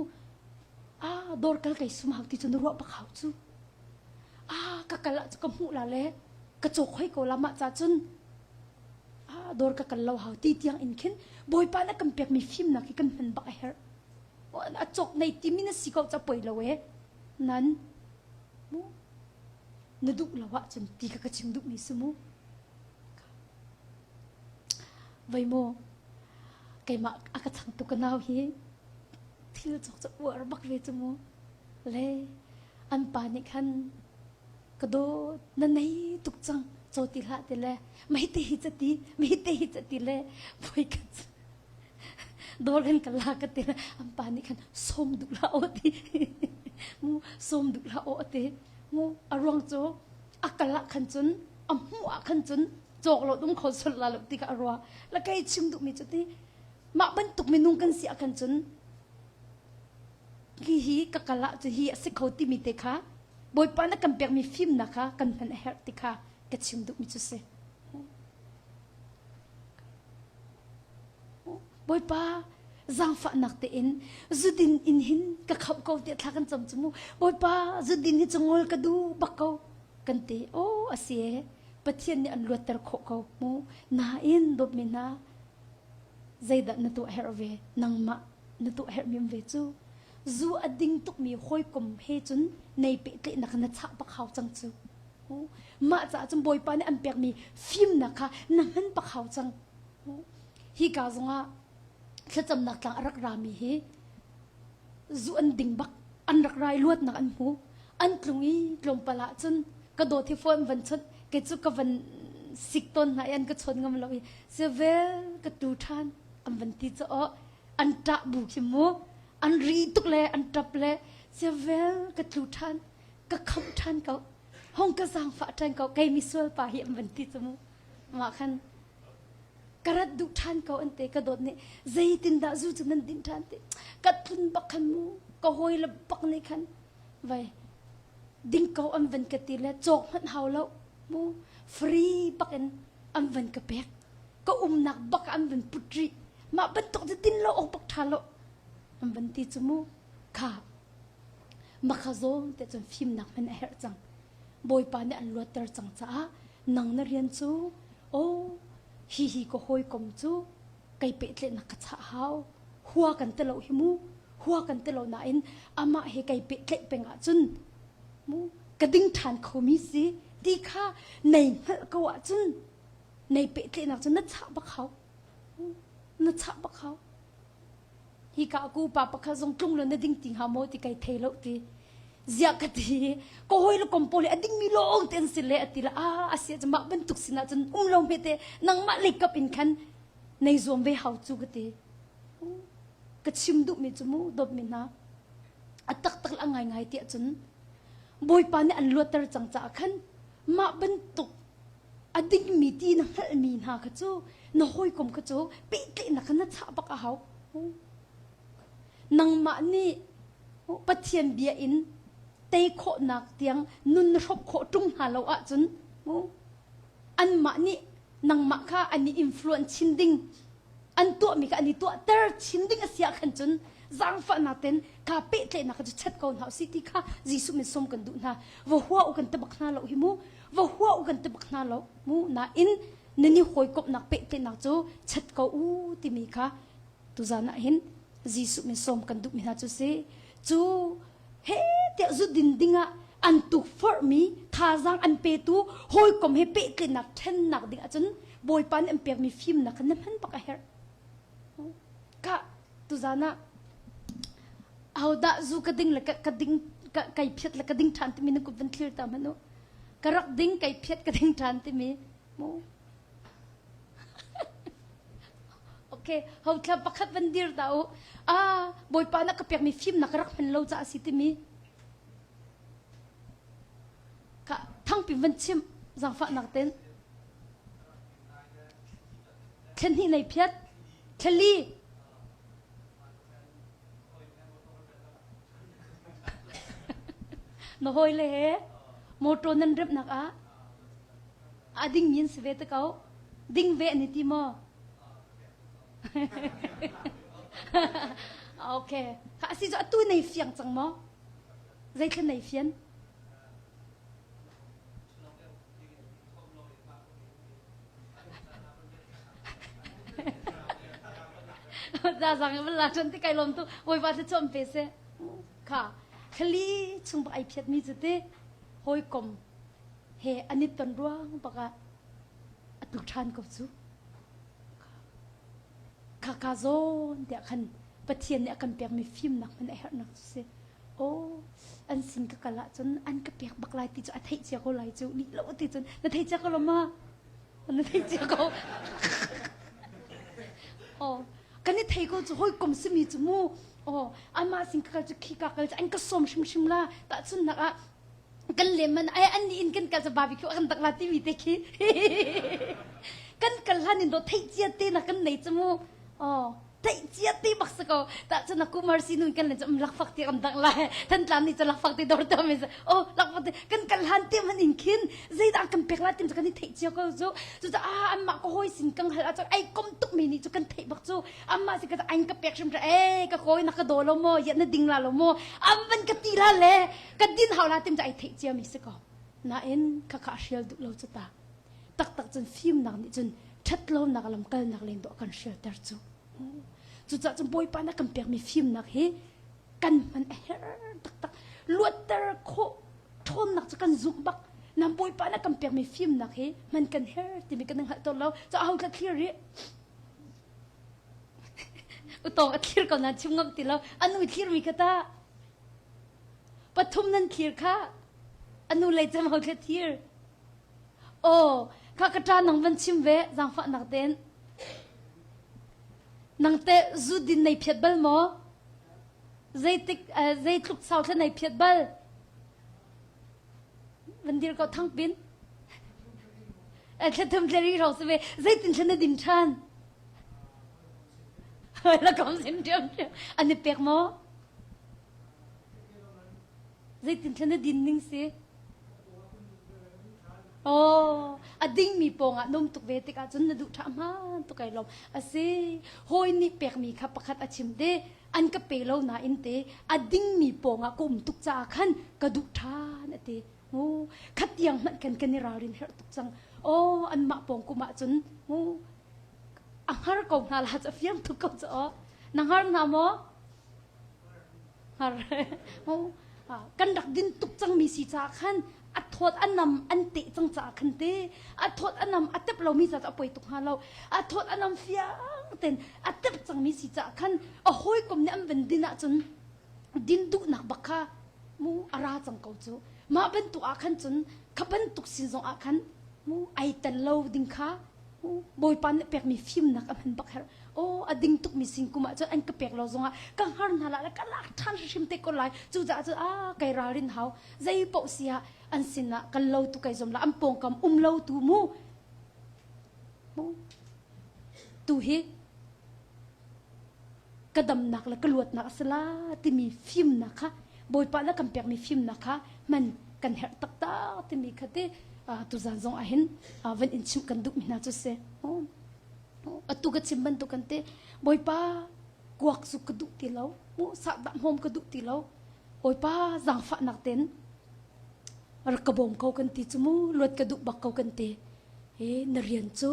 ah dawr kal kai sum hau ti cu na ruah bak hau cu. Ah ka kal ah cu ka hmuh la le ka cawk hoi ko la mah ca cun ah dawr ka kal lo hau ti tiang in khin Bawipa na kan pekmi fimnak hi kan hman bak a herh. A cawk nei timi na si ko ca poi lo e. Nan mu na duh lo ahcun ti kha ka chim duhmi si mu. Voi mu keimah a ka changtu ka nau hi thil cawk cu uar bak ve cu mu. Le an pa nih khan ka dawt na nei tuk cang caw ti hlah ti le mei te hi cati mei te hi cati le voi khat dawr kan kal la ka ti le an pa nih khan sawm duh hlah aw ti mu sawm duh hlah aw ti mu a ruang cu a kal ah khan cun a hmuh ah khan cun cawk lo dum kho sul la lo ti ka a rua la kei chim duh mi cu ti mah bantuk minung kan si ah khan cun hi hi ka kal ah cu hi a si kho timi te kha Bawipa na kan pekmi fimnak kha kan hman a herh ti kha ka chim duhmi cu si. Bawipa zaangfahnak tein zudin in hin ka khamh ko tiah thla kan cam cu mu. Bawipa zudin hi cu ngol ka duh bak ko kan ti. Aw a si e Pathian nih an luatter khawh ko mu. Nain dawtmi hna zeidah na tuah herh ve nangmah na tuah herhmi um ve cu. Zu a ding tukmi hawikom he cun nei pehtlaihnak na chah bak hau cang cu. Mah caah cun Bawipa nih an pekmi fimnak kha na hman bak hau cang. Hi ka zongah thlacamnak tlang a rak rami hi zu an ding bak an rak rai luatnak an hmu an tlung i tlawmpal ah cun ka dawt hi phone van chawnh kei cu ka van sik tawn hna i an ka chawn ngam lo i sevel ka tu ṭhan an van ti cu aw an ṭah bu khi mu an ri tuk le an ṭap le sevel ka tlu ṭhan ka khamh ṭhan ko. Hong ka zaangfah ṭhan ko kei misual pa hi an van ti cu mu. Mah khan ka rat duh ṭhan ko an te ka dawt nih zeitindah zu cu nan din ṭhan ti ka tlun bak khan mu ka hawi le bak nih khan vai ding ko an van ka ti le cawk hmanh hau lo mu free bak in an van ka pek ka umnak bak an van put rih mah bantuk cu din lo awk bak ṭha lo an van ti cu mu kha makha zawn te cun fimnak hman a herh cang Bawipa nih an luatter cang caah nang na rian cu aw hi hi ka hawikom cu kei pehtlaihnak ka chah hau hua kan ti lo hi mu hua kan ti lo nain amah he kei pehtlaih peng ahcun mu ka ding ṭhan khomi si ti kha nei hngalh ko ahcun nei pehtlaihnak cu na chah bak hau na chah bak hau hika ku pa pakhat zong tlung lo na ding ti hnga maw ti kai thei lo ti ziah ka ti ka hawi le kom pawl hi a dingmi lawng te an si le a ti le a a si ah mah bantuk sin ah cun um lo hme te nangmah lei kap in khan nei zuam ve hau cu ka ti ka chim duhmi cu mu dawtmi hna a taktak a ngai ngai tiah cun bawipa nih an luatter cang caah khan mah bantuk a dingmi ti na hngalhmi hna kha cu na hawikom kha cu pehtlaihnak kha na chah bak a hau. Nangmah nih Pathian bia in tei khawhnak tiang nun na hrawmh khawh ṭung hna lo ahcun anmah nih nangmah kha an i influence chin ding an tuahmi kha an i tuahter chin ding a si ah khan cun zaangfahnak ten ka pehtlaihnak kha cu chat ko hna usih ti kha Jesuh min sawm kan duh hna. Va hua u kan ti bak hna lo hi mu. Va hua u kan ti bak hna lo mu. Nain nan i hawikomhnak pehtlaihnak cu chat ko u timi kha tuzan ah hin Jesuh min sawm kan duhmi hna cu si. Cu he tiah zu din dingah an tukforhmi thazaang an petu hawikom he pehtlaihnak ṭhennak ding ahcun Bawipa nih an pekmi fimnak kha na hman bak a herh. Ka tuzan ah ahodah zu ka ding le ka ding ka kai phiat le ka ding ṭhan timi na kut van thlir ta hmanh u. Ka rak ding kai phiat ka ding ṭhan timi mu. Okay, ho thla pakhat van dir ta u. Ah, Bawipa na ka pekmi fimnak ka rak hman lo caah si timi. Ka thangpi van chim zaangfahnak ten. Thlen hnih nei phiat. Thlali. Na hawi le he motor nan remnak ah a ding min si ve te ko. Ding ve an i ti maw? okay. Kha asi cu atu nei fiang cang maw? Zeithla nei fian? Za zang in la ṭan ti kai lawm tu bawipa tla chom pe se kha khali chung bak ai phiat mi cu ti hawikom he an i ton ruang bak ah a tu ṭhan ko cu kha ka zawn tiah khan Pathian nih a kan pekmi fimnak hman a herhnak cu si aw an sin ka kal ahcun an ka pek bak lai ti cu a theih cia ko lai cu lih lo ti cun na thei cia ko lo ma na thei cia ko oh kan i thei ko cu hawikom simi cu mu oh amah sin ka kal cu khi ka kal cu an ka sawm hrimhrim la tahchunnak ah kan lem man ai an nih in kan kal cu barbecue kan tak la timi te khi kan kal hlan in do theih cia te na kan nei chu mu oh theih cia te bak si ko ta chu na kumar si nun kan le chu lakfak ti kan dak lai thantlam ni chu lakfak ti dor to mi oh lakfak ti kan kal hlan te man in khin zeidah kan pek la tim chu kan i theih cia ko chu chu a an mah ko hoi sin kang hal a chu ai kom tuk mi ni chu kan theih bak chu amma si ka an ka pek hrim e ka koi na ka do lo mo ya na ding la lo mo am van ka ti la le Ka din hau la tim cu ai theih ciami si ko. Nain khakha a hrial duh lo cu ta. Taktak cun fimnak nih cun ṭhatlonak lam kalnak len dawh kan hrialter cu. Cucaah cun Bawipa na kan pekmi fimnak hi kan hman a herh taktak. Luatter khawh ṭhawnnak cu kan zumh bak. Nam Bawipa na kan pekmi fimnak hi hman kan herh timi kan hngalh tawn lo. Cu aho tla thlir rih. Utawng a thlir ko nan chim ngam ti lo. Anu thlirmi kha ta. Pathum nan thlir kha a nu lei cem ho thla thir. Aw, kha ka ṭa nang van chim ve zaangfahnak tein. Nang te zu din nei phiat bal maw? Zeitik zeitluk sau thla nei phiat bal? Van dir ko thangpin. Thla thum thla ri hrawng si ve. Zeitin thla na din ṭhan? La kom sin ṭhiam ṭhiam. An i pek maw? Zeitin thla na din ning si? Oh, a dingmi pawngah num tuk ve tikah cun na duh ṭha hmaan tuk ai lawm. A si, hawi nih pekmi kha pakhat a chim te, an ka pe lo nain te, a dingmi pawngah ka um tuk caah khan ka duh ṭhan a ti. Mu, khat tiang hmanh khan kan i ralrin herh tuk cang. Oh, anmah pawng kum ah cun mu, a hngar ko hna la cu a fiang tuk ko cu aw. Na hngar hna maw? Kan rak din tuk cangmi si caah khan a thawt a nam an teh cang caah khan te a thawt a nam a tep lomi ca cu a poi tuk hnga lo a thawt a nam fiang ten a tep cangmi si caah khan a hawikom nih an van din ahcun din duhnak bak kha mu a ra cang ko cu mah bantuk ah khan cun kha bantuk sin zong ah khan mu ai tel lo ding kha Bawipa nih pekmi fimnak a hman bak herh. Aw a ding tukmi sin kum ah cun an ka pek lo zongah ka hngar hna la ka lak ṭhan hrimhrim te ko lai. Cucaah cun a kai ralrin hau. Zei paoh si ah an sinah kan lo tu kai zuam la an pawngkam um lo tu mu. Mu tu hi ka damnak le ka luatnak a si la timi fimnak kha Bawipa le kan pekmi fimnak kha hman kan herh taktak timi kha te tuzan zong ah hin van in chimh kan duhmi hna cu si. Atu ka chim bantuk kan te Bawipa kuak zu ka duh ti lo, sahdah hmawm ka duh ti lo. Bawipa zaangfahnak ten rak ka bawm ko kan ti cu mu, luat ka duh bak ko kan ti. Hi na rian cu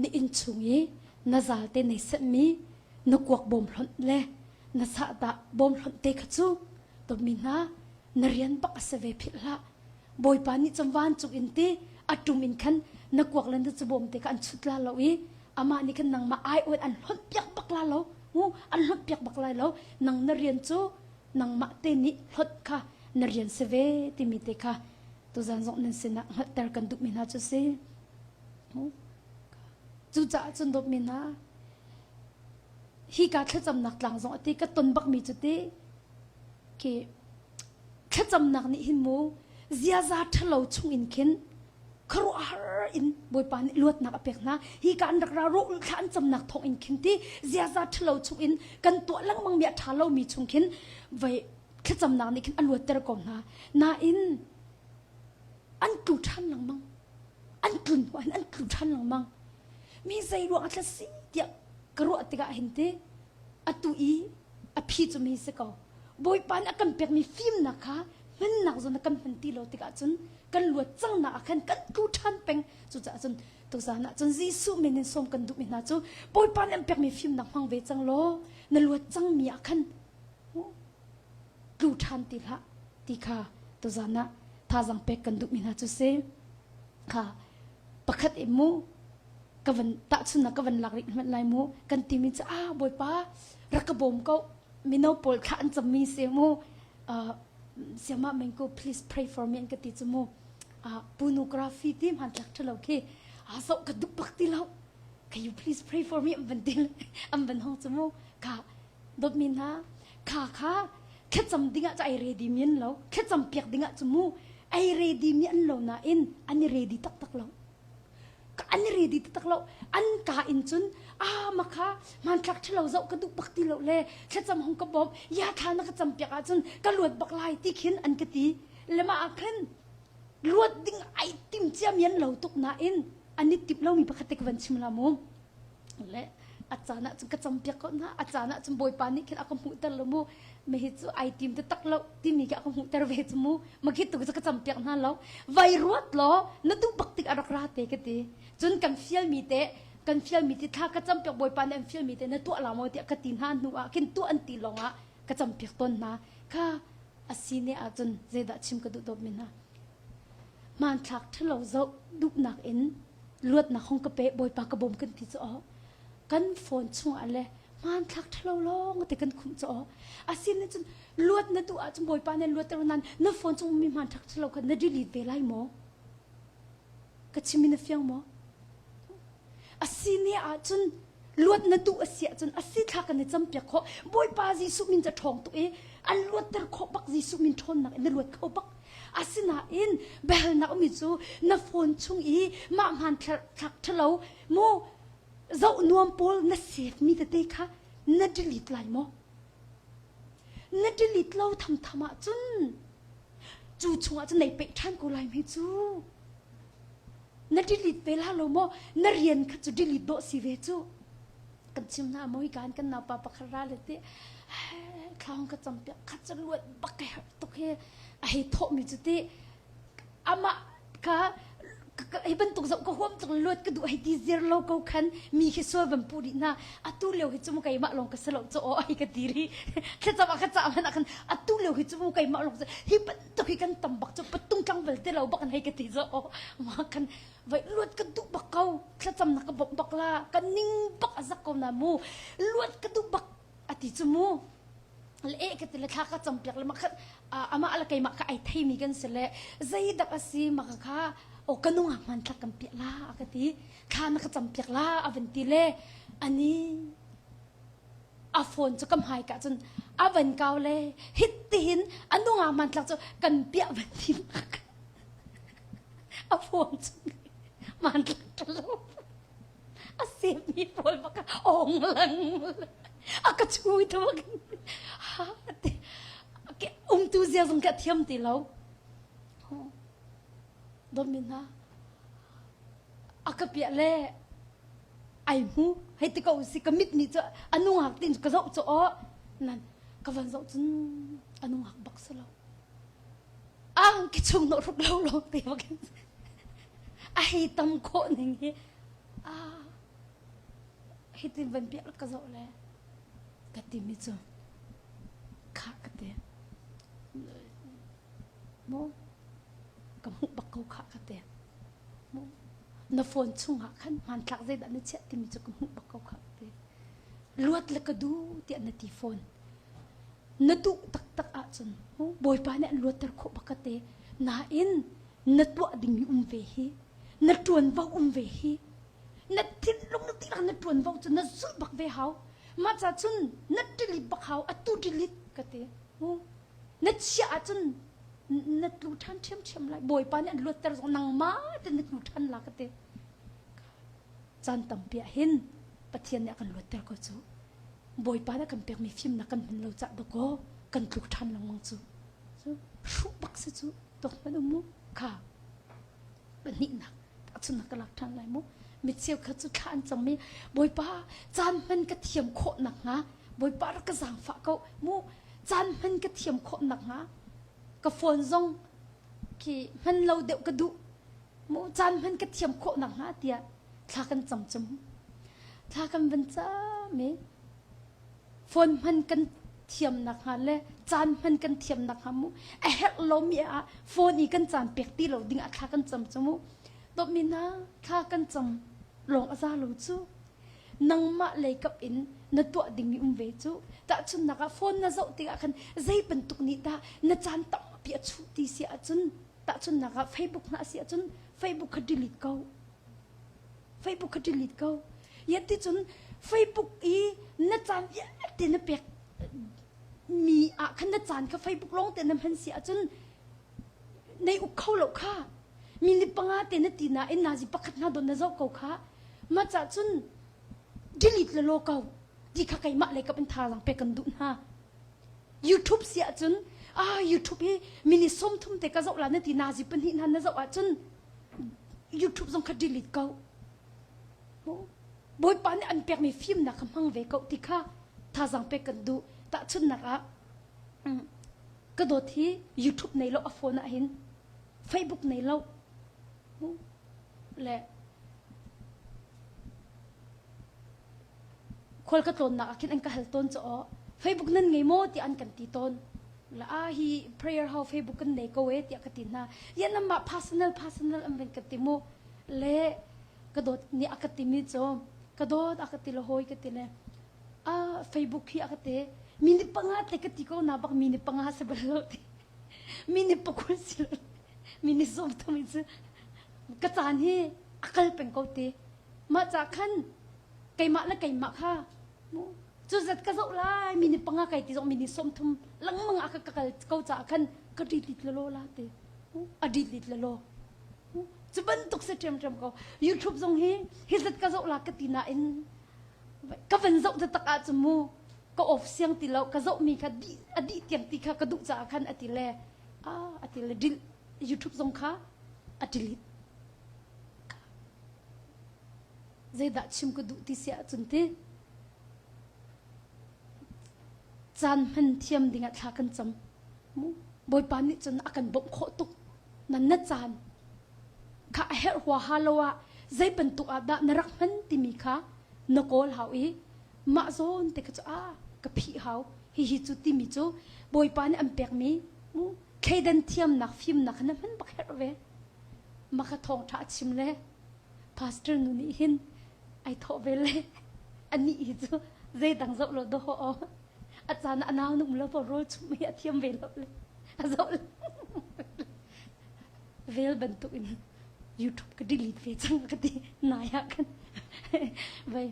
na inn chung i na zal te nei senhmi na kuak bawm hlonh le na sahdah bawm hlonh te kha cu dawtmi hna na rian bak a si ve philh hlah bawipa nih cun vancung in ti a tum in khan na kuak le na cabawm te kha an chut la lo i amah nih khan nangmah ai oin an hlonh piak bak la lo mu an hlonh piak bak lai lo nang na rian cu nangmah te nih hlonh kha na rian si ve timi te kha tuzan zong nan sinah hngalhter kan duhmi hna cu si Cucaah cun dawtmi hna, hika thlacamnak tlang zong a ti ka ton bakmi cu ti khi thlacamnak nih hin mu ziaza ṭhalo chung in khin khuaruahhar in Bawipa nih luatnak a pek hna. Hika an rak ra rawh thla an camnak thawng in khin ti ziaza ṭhalo chung in kan tuah lengmang mi a ṭha lomi chung khin vai thlacamnak nih khin a luatter ko hna. Nain an tlu ṭhan lengmang. An tlun hnu ah an tlu ṭhan lengmang. Mi zei ruang ah thla si tiah ka ruah tikah hin ti atu i a phi cu mi si ko. Bawipa nih a kan pekmi fimnak kha hmannak zawn ah kan hman ti lo tikah cun kan luat cangnak ah khan kan tlu ṭhan peng. Cucaah cun tuzan ah cun Jesuh min in sawm kan duhmi hna cu Bawipa nih an pekmi fimnak hmang ve cang law na luat cangmi ah khan tlu ṭhan ti hlah ti kha tuzan ah thazaang pek kan duhmi hna cu si. Kha pakhat i mu ka van tahchunnak ka van lak rih hmanh lai mu kan timi cu ah Bawipa rak ka bawm ko mino pawl thla an cammi si mu uh, siamah mengko please pray for me an ka ti cu mu uh, pornography ti hmanthlak ṭhalo khi ah zoh ka duh bak ti lo can you please pray for me an van ti an van hong cu mu kha dawtmi hna kha kha thlacam dingah cu ai ready mi an lo thlacam piak dingah cu mu ai ready mi an lo nain an i ready taktak lo an i ready taktak lo an ka in cun ah makha hmanthlak ṭhalo zoh ka duh bak ti lo le thlacam hong ka bawm ya thla na ka cam piak ahcun ka luat bak lai ti khin an ka ti le mah ah khan luat ding ai tim cia mi an lo tuk nain an i timh lomi pakhat te ka van chim la mu Le a caan ah cun ka campiak ko hna. A caan ah cun Bawipa nih khin a ka hmuhter lo mu. Mihi cu ai tim te tak lo timi khi a ka hmuhter ve cu mu. Makhi tu cu ka campiak hna lo. Vai ruat law na duh bak tik a rak ra te ka ti. Cun kan fialmi te kan fialmi ti thla ka campiak Bawipa nih an fialmi te na tuah la maw tiah ka ti hna hnu ah khin tuah an ti lawng ah ka campiak tawn hna. Kha a si ne ahcun zeidah chim ka duh dawt mi hna. Hmanthlak ṭhalo zoh duhnak in luatnak hong ka pe Bawipa ka bawm kan ti cu aw kan phone chungah le hmanthlak ṭhalo lawng te kan khumh cu aw asinain cun luat na duh ahcun Bawipa nih luatter nan na phone chung mi hmanthlak ṭhalo kha na delete ve lai maw ka chim in na fiang maw asine ahcun luat na duh a si ahcun a si thla kan i campiak khawh Bawipa Jesuh min ca ṭhawng tuk i an luatter khawh bak Jesuh min ṭhawnnak in na luat kho bak. Asinain biahalnak ummi cu na phone chung i mah hmanthlak ṭhalo mu zoh nuam pawl na save mi tete kha na delete lai maw? Na delete lo thamtham ahcun cu chungah cun nei peih ṭhan ko lai hme cu. Na delete ve la lo maw? Na rian kha cu delete dawh si ve cu. Kan chim hna maw hi kan kan naupa pakhat ra le ti thlawng ka cam piak khat cu luat bak ka herh tuk hi a hei thawh mi cu ti amah kha hi bantuk zoh ka huam tuk luat ka duh hei ti zir lo ko khan mi khi sual van pu dih hna atu lio hi cu mu keimah lawng ka si lo cu aw ai ka ti ri thlacam ah ka cah hmanh ah khan atu lio hi cu mu keimah lawng hi bantuk hi kan tam bak cu patung tlang bal te lo bak an hei ka ti zo aw ma kan vai luat ka duh bak ko thlacam na ka bawmh bak la ka ning bak a zak ko na mu luat ka duh bak ati cu mu le e ka ti le thla ka cam piak le ma khat amah le keimah ka ai thei mi kan si le zeidak a si ma ka kha o ka nungak hman thlak kan piak la a ka ti thla na ka cam piak la a van ti le ani a phone cu ka hmai ka cun a van kau le hit tihin a nungak hman thlak cu kan piah van ti a phone cu man thlak lo a semi pawl bak ong lang a ka chui tu bak ha te ke umtu zia zong ka thiam ti lo dawt mi hna a ka piah le ai hmu hei ti ko si ka mit nih cu a nungak tin ka zoh cu aw nan ka van zoh cun a nungak bak si lo ang ki chung no ruk lo lo te bakin a hei tam khawh ning hi a hitin van piak ka zoh le ka timi cu kha ka ti mu ka hmuh bak ko kha ka ti mu na phone chungah khan hmanthlak zeidah na chiah timi cu ka hmuh bak ko kha ka ti luat le ka du tiah na ti phone na duh taktak ahcun Bawipa nih an luatter khawh bak ka te nain na tuah dingmi um ve hi na ṭuanvo um ve hi na thinlung na tilang na ṭuanvo cu na zulh bak ve hau mah ca cun na delete bak hau atu delete ka ti na chiah ahcun na tlu ṭhan ṭhiamṭhiam lai Bawipa nih an luatter zong nangmah te na tlu ṭhan la ka ti caan tampi ah hin Pathian nih a kan luatter ko cu Bawipa nih a kan pekmi fimnak kan hman lo cah dakaw kan tluk ṭhan lengmang cu cu hruh bak si cu tuak hmanh um mu kha pahnihnak tahchunnak ka lak ṭhan lai mu mi cheukhat cu thla an cam i Bawipa caan hman ka thiam khawh nakhnga Bawipa rak ka zaangfah ko mu caan hman ka thiam khawh nakhnga ka phone zong khi hman lo deuh ka duh mu caan hman ka thiam khawh nakhnga tiah thla kan cam cum thla kan van cam i phone hman kan thiam nakhnga le caan hman kan thiam nakhnga mu a herh lomi ah phone i kan caan pek ti lo ding ah thla kan cam cu mu dawtmi hna thla kan cam lawng a za lo cu nangmah lei kap in na tuah dingmi um ve cu tahchunhnak ah phone na zoh tikah khan zei bantuk nih dah na caan tampi a chuh ti si ahcun tahchunhnak ah Facebook hna a si ahcun Facebook kha delete ko Facebook kha delete ko ya ti cun Facebook i na caan vialte na pek mi ah khan na caan kha Facebook lawng te na hman si ahcun nei uk kho lo kha mi ni panga te na ti nain nazi pakhat hna don na zoh ko kha ma ca cun delete le law ko ti kha keimah lei kap in thazaang pek kan duh hna YouTube si ahcun ah YouTube hi mini 30 te ka zoh la na ti nazi pahnih hna na zoh ahcun YouTube zong kha delete ko Bawipa nih an pekmi fimnak kha hmang ve ko ti kha thazaang pek kan duh tahchunhnak ah ka dawt hi YouTube nei lo a phone ah hin Facebook nei lo le khual ka tlawnnak ah khin an ka hal tawn cu aw Facebook nan ngei maw tiah an kan ti tawn la a hi prayer how Facebook kan nei ko e tiah ka ti hna ya namah personal personal an van ka ti mu le ka dawt nih a ka timi cu ka dawt a ka ti le hawi ka ti le a Facebook hi a ka ti minute panga te ka ti ko na bak minute panga se bal lo ti minute pakul si lo minute 30 cu ka caan hi a kal peng ko ti mah ca khan keimah le keimah kha cu zat ka zoh lai minute panga kai ti zong minute 30 lengmang ah ka kal ko caah khan ka ri tit lolo la ti. A delete le law. Cu bantuk si ṭhiamṭhiam ko. YouTube zong hi hi zat ka zoh la ka ti nain ka van zoh taktak ahcun mu ka off siang ti lo ka zohmi kha dih a dih tiang ti kha ka duh caah khan a ti le ah a ti le dil YouTube zong kha a delete. Zeidah chim ka duh ti si ahcun ti caan hman thiam dingah thla kan cam. Bawipa nih cun a kan bawmh khawh tuk. Nan na caan kha a herh huaha lo ah zei bantuk ah dah na rak hman timi kha na kawl hau i mah zawn te kha cu ah ka phih hau hihi cu timi cu Bawipa nih an pekmi thleidan thiamnak fimnak kha na hman bak herh ve. Mah kha thawngṭha a chim le pastor nu nih hin ai thawh ve le anih hi cu zeidang zoh lo dawh aw a caan ah a nau num lo rawl chumh hi a thiam ve lo le a zoh vel bantuk in YouTube ka delete ve cang ka ti nai ah khan vai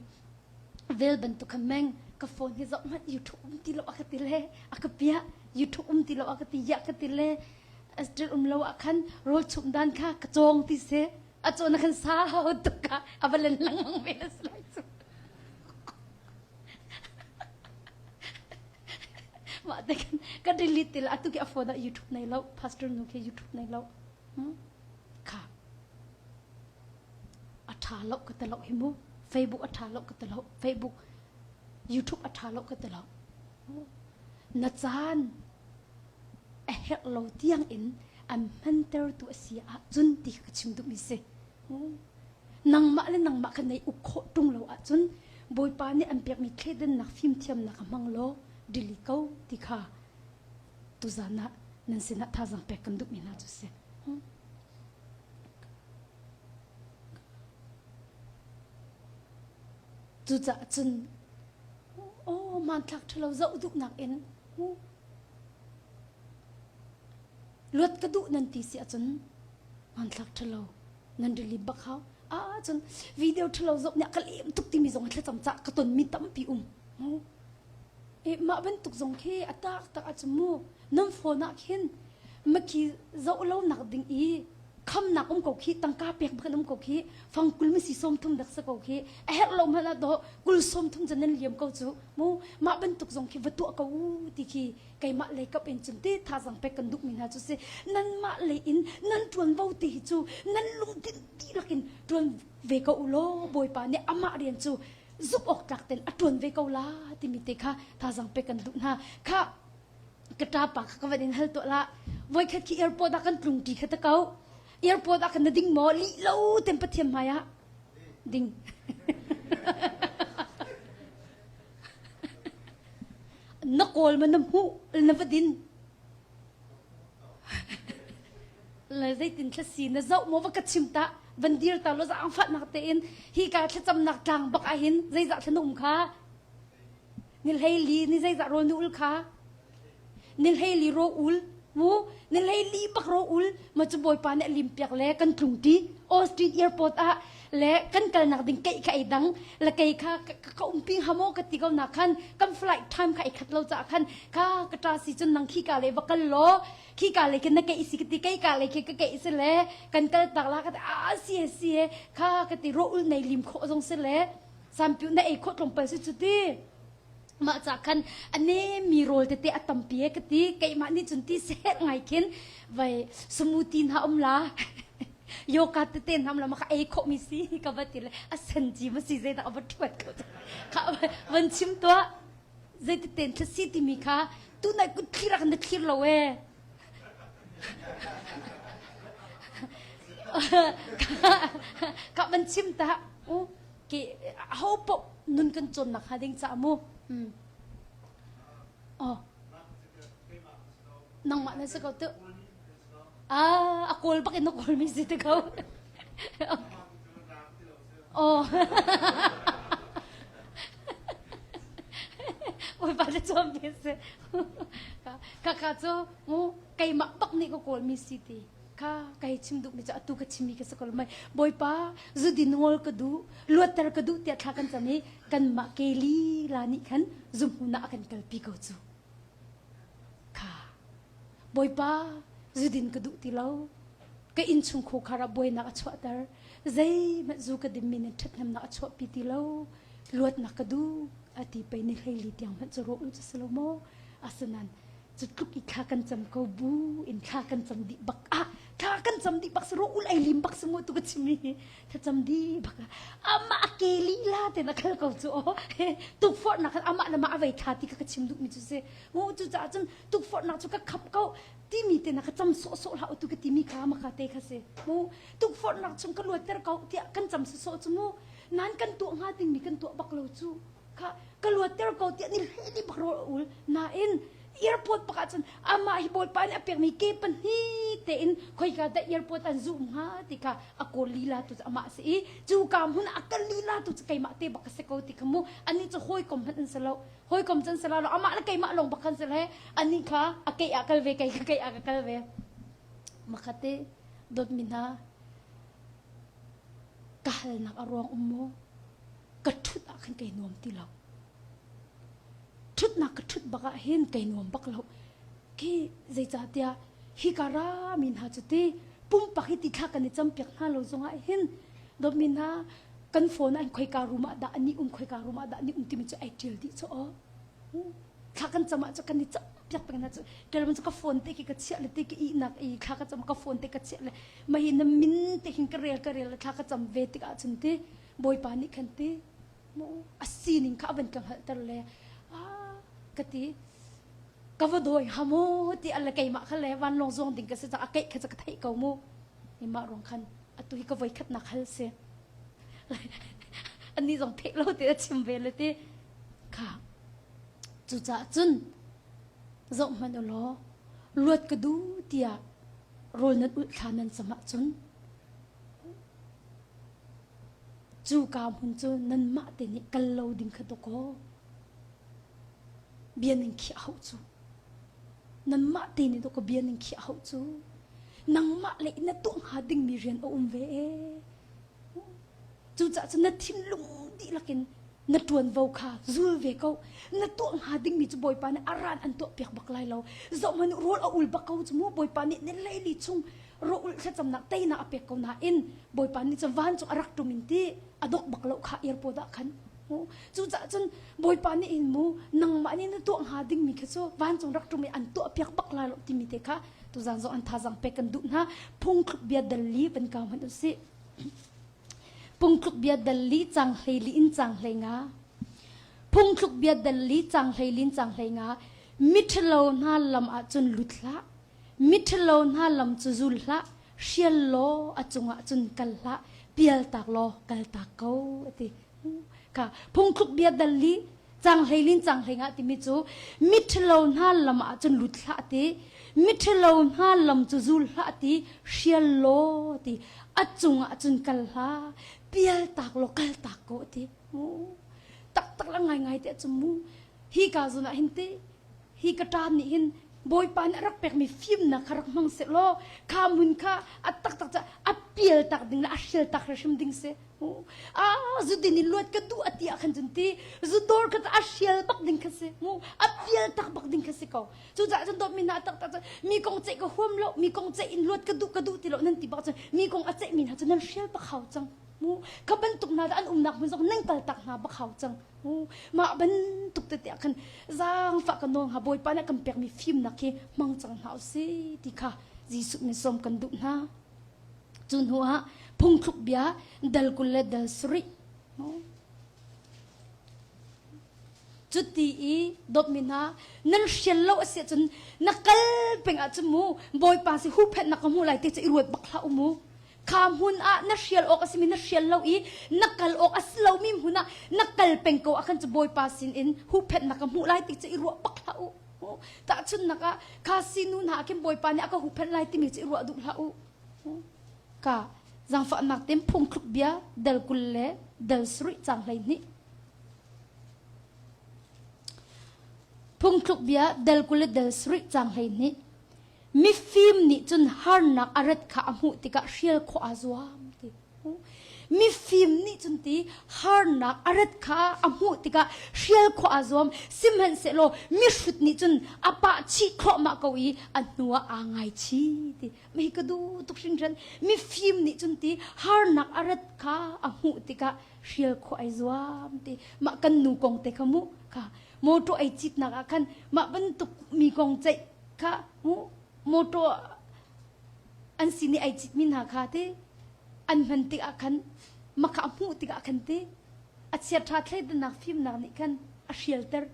vel bantuk kha meng ka phone hi zoh hmanh YouTube um ti lo a ka ti le a ka piah YouTube um ti lo a ka ti ya ka ti le Esther um lo ah khan rawl chumh dan kha ka cawng ti se a cawn khan sau tuk ka a va len lengmang ve la lai cu mah te khan ka delete ti la atu ki a phone ah YouTube nei lo pastor nu khi YouTube nei lo kha a tha lo ka te lo hi mu Facebook a tha lo ka te lo Facebook YouTube a tha lo ka te lo na caan a herh lo tiang in an hmantertu a si ahcun ti ka chim duhmi si. Nangmah le nangmah kha nei uk khawh ṭung lo ahcun Bawipa nih an pekmi thleidannak fimthiamnak a hmang law dili ko ti kha tuzan ah nan sinah thazaang pek kan duhmi hna cu si. Cucaah cun aw hmanthlak ṭhalo zoh duhnak in Luat ka duh nan ti si ahcun hmanthlak ṭhalo nan rili bak hau. Ah cun video ṭhalo zoh nih a ka lem tuk timi zong thlacam cah ka tonmi tampi um. E, mah bantuk zong khi a taktak ahcun mu nan phone ah khin makhi zoh lo nak ding i khamnak um ko khi tangka pek bak um ko khi fang kul mi si sawm thum dak sa ko khi a herh lo hmanh ah dawh kul sawm thum cun nan liam ko cu mu mah bantuk zong khi va tuah ko u ti khi keimah lei kap in cun ti thazang pek kan duhmi hna cu si nanmah lei in nan ṭuanvo ti hi cu nan lungthin dihlak in ṭuan ve ko u law Bawipa nih amah rian cu zumh awk tlak ten a ṭuan ve ko la timi te kha thazang pek kan duh hna kha ka ṭapa kha ka van in hal tuah la voikhat khi airport ah kan tlung ṭi kha ta ko airport ah kan na ding maw lih lo ten Pathian hmai ah ding na kawl ma na hmuh na va din le zeitin thlasi na zoh maw va ka chim ta van dir ta lo zaangfahnak tein hi ka thlacamnak tlang bak ah hin zeizah thla na um kha ni hlei li ni zeizah rawl na ul kha ni hlei li ro ul mu ni hlei li bak ro ul ma cu bawipa nih a lim piak le kan tlung ti Austin airport ah le kan kalnak ding keih kha ei dang le kei kha ka umpi hnga maw ka ti ko na khan kan flight time kha ei khat lo ca khan kha ka ṭa si cun nang khi ka le va kal law khi ka le khin na keih si ka ti kei ka le khi ka keih si le kan kal tak la ka ti a si si kha ka ti ro ul nei lim khawh zong si le sampiu na ei khawh tlawmpal si cu ti Mah ca khan a nemi rawl tete a tampi e ka ti. Keimah nih cun ti seh ngai khin vai smoothie hna um la yoga tete hna um la ma kha ei khawh mi si ka va ti le a sen ci ma si zeidah a va ṭhuat ko kha van chim tuah zeiteten thla si timi kha tu nai kut thlir ah khan na thlir lo e ka van chim ta u ke ho poh nun kan cawnnak hnga ding caah mu oh nangmah na si ko tu ah a kawl bak in na kawl mi si te ko oh Bawipa le cawm mi si kaka cu mu keimah bak nih ka kawl mi si ti Kha ka hei chim duhmi cu atu ka chimmi ka si ko lo mei. Bawipa zudin ngol ka duh, luatter ka duh tiah thla kan cam i kanmah ke lila nih khan zumhmun ah a kan kalpi ko cu. Kha Bawipa. Zudin ka duh ti lo. Ka innchung khawkhar ah buainak a chuahter. Zeihmanh zu ka dimmi nih ṭhathnemnak a chuahpi ti lo. Luatnak ka duh a ti pei ni 14 tiang hmanh cu rawh u cu si lo maw? Asinain cu tluk i thla kan cam ko bu in thla kan cam dih bak ah thla kan cam dih bak si rawh ul ei lim bak si mu tu ka chim hi thlacam dih bak ah amah a ke lila te na khal ko cu aw tukforhnak khan amah le mah a vei thla ti kha ka chim duhmi cu si mu cu caah cun tukforhnak cu ka khap ko timi te na ka cam sawhsawh hlah tu ka timi kha maka te kha si mu tukforhnak chung ka luatter ko tiah kan cam sawsawh cu mu nan kan tuah hnga dingmi kan tuah bak lo cu kha ka luatter ko tiah ni hlei bak rawl a ul nain airport bak ahcun amah hi bawipa nih a pekmi ke pahnih tein khoika dah airport an zuh hnga ti kha a kawl lila tu cu amah si i cu ka hmun ah a kal lila tu cu keimah te bak ka si ko ti kha mu anih cu hawikom hmanh an si lo hawikom can si lo amah le keimah lawng bak khan si le anih kha a kei ah kal ve kei kha kei ah ka kal ve makhate dawtmi hna ka halnak a ruang um maw ka ṭhut ah khan kai nuam ti lo. Ṭhutnak ka ṭhut bak ah hin kai nuam bak lo. Khi zeicahtiah hika rami hna cu ti pumpak hi ti thla kan i campiak hna lo zongah hin dawtmi hna kan phone ah khoika room ah dah an i um khoika room ah dah an i um timi cu ai ṭial dih cu aw. Thla kan cam ah cu kan i campiak peng hna cu ṭial cu ka phone te khi ka chiah le ti ka ihnak i thla ka cam ka phone te ka chiah le mah hi na min te hin ka rel ka rel le thla ka cam ve tikah cun ti Bawipa nih khan ti mu a sining kha a van ka hngalhter le ah ka ti ka va dawi ha mu ti alle keimah kha le vanlawng zuang ding ka si cang a keih kha ka theih ko mu mah ruang khan atu hi ka voi khatnak hal si ani zong theih lo ti a chim ve le ti kha cucaah cun zoh hmanh u law luat ka du tiah rawl nan ulh thla nan cam ahcun Cuka hmun cu nanmah te nih kal lo ding kha dawkaw bia nan khiah hauh cu. Nanmah te nih dawkaw bia nan khiah hauh cu. Nangmah le na tuah hnga dingmi rian a um ve ee. Cucaah cun na thinlung dihlak in na ṭuanvo kha zul ve ko. Na tuah hnga dingmi cu Bawipa nih a ran an tuahpiak bak lai lo. Zohhmanh u, rawl a ul bak ko cu mu. Bawipa nih ni leili chung rawh thlacamnak teinak a pek ko nain Bawipa nih cun vancung a rak ṭum in ti a dok bak lo kha airport ah khan cucaah cun Bawipa nih hin mu nangmah nih na tuah hnga dingmi kha cu vancung rak ṭum in an tuahpiak bak lai lo timi te kha tuzan zong an thazang pek kan duh hna phungthluk bia dal li van kau hmanh usih phungthluk bia dal li cang hlei li in cang hlei nga phungthluk bia dal li cang hlei lin cang hlei nga miṭhalo hna lam ah cun lut hlah Miṭhalo hna lam cu zul hlah, hrial law a cungah cun kal hlah, pialtak law kaltak ko, a ti. Kha phungthluk bia dal li cang hleilin cang hlei timi cu miṭhalo hna lam ah cun lut hlah ti, miṭhalo hna lam cu zul hlah ti, hrial law ti, a cungah cun kal hlah, pialtak law kaltak ko a ti. Taktak la ngaingai te cu mu hi ka zun ah hin ti hi ka ṭa nih hin Bawipa nih a rak pekmi fimnak kha rak hmang sehlaw kha hmun kha a taktak ca a pial tak ding le a hrial tak hrim ding si a zudin in luat ka duh a ti ah khan cun ti zudawr kha a hrial bak ding kha si mu a pial tak bak ding kha si ko cucaah cun dawtmi hna taktak cun mi kong ceih ka huam lo mi kong ceih in luat ka duh ka duh ti lo nan ti bak cun mi kong a ceih mi hna cu nan hrial bak hau cang mu kha bantuk hna an umnak hmun zong nan kal tak hna bak hau cang Mah bantuk tete ah khan zaangfah ka nawl hnga Bawipa nih a kan pekmi fimnak hi hmang cang hna usih ti kha Jesuh min sawm kan duh hna. Cu hnu ah phungthluk bia dal 20 le dal sarih cuti i dawtmi hna nan hrial lo a si ahcun na kal peng ahcun mu Bawipa si huhphenhnak ka hmu lai ti cu i ruat bak hlah u mu Kha hmun ah na hrial awk a simi na hrial lo i na kal awk a si lomi hmun ah na kal peng ko ah khan cu Bawipa sinin huhphenhnak ka hmuh lai ti cu i ruah bak hlah u. Tahchunhnak ah kha sinu hna ah khin Bawipa nih a ka huhphenh lai timi cu i ruah duh hlah u. Ka zaangfahnak tein phungthluk bia dal 20 le dal sarih caang 12. Phungthluk bia dal 20 le dal sarih caang 12. Mifim nih cun harnak a rat kha a hmuh tikah hrial khawh aa zuam ti. Mifim nih cun ti harnak a rat kha a hmuh tikah hrial khawh aa zuam. Sihmanhsehlaw mihrut nih cun a pah chih thluahmah ko i a hnuah aa ngaichih ti. Mei ka duh tuk hringhran. Mifim nih cun ti harnak a rat kha a hmuh tikah hrial khawh ai zuam ti. Mah kan nu kong te kha mu kha motor ei citnak ah khan mah bantuk mi kong ceih kha mu motor an sin i ai citmi hna kha ti an hman tikah khan makha a hmuh tikah khan ti a chiaṭha thleidannak fimnak nih khan a hrialter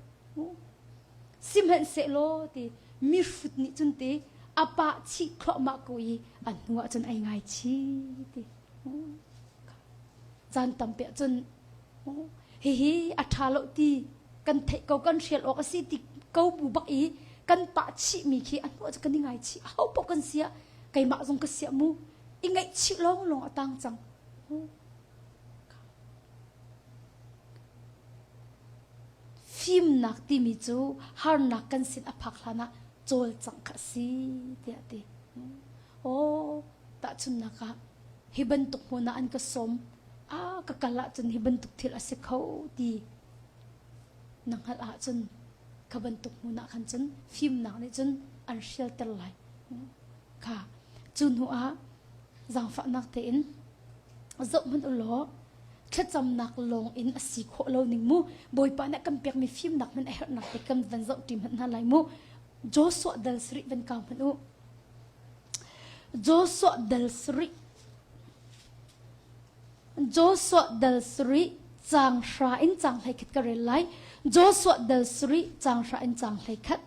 sihmanhsehlaw ti mihrut nih cun ti a pah chih thluahmah ko i a hnu ah cun ai ngaichih ti caan tampi ah cun hihi a ṭha lo ti kan theih ko kan hrial awk a si ti ko bu bak i kan pah chihmi khi a hnu ah cun kan i ngaichih aho paoh kan si ah keimah zong ka siah mu i ngaihchih lawnglawng a tang cang. Fimnak timi cu harnak kan sin a phak hlan ah cawlcangh kha a si tiah a ti. Aw, tahchunhnak ah hi bantuk hmun ah an ka sawm. Ah, ka kal ahcun hi bantuk thil a si kho ti na hngalh ahcun kha bantuk hmun ah khan cun fimnak nih cun an hrialter lai. Kha cu hnu ah zaangfahnak tein zoh hmanh u law thlacamnak lawng in a si khawh lo ning mu Bawipa nih kan pekmi fimnak hmanh a herhnak te kan van zoh ṭi hmanh hna lai mu Joshua dal sarih van kau hmanh u Joshua dal sarih Joshua dal sarih caang hra in caang hlei khat ka rel lai Joshua dal sarih caang hra in caang hlei khat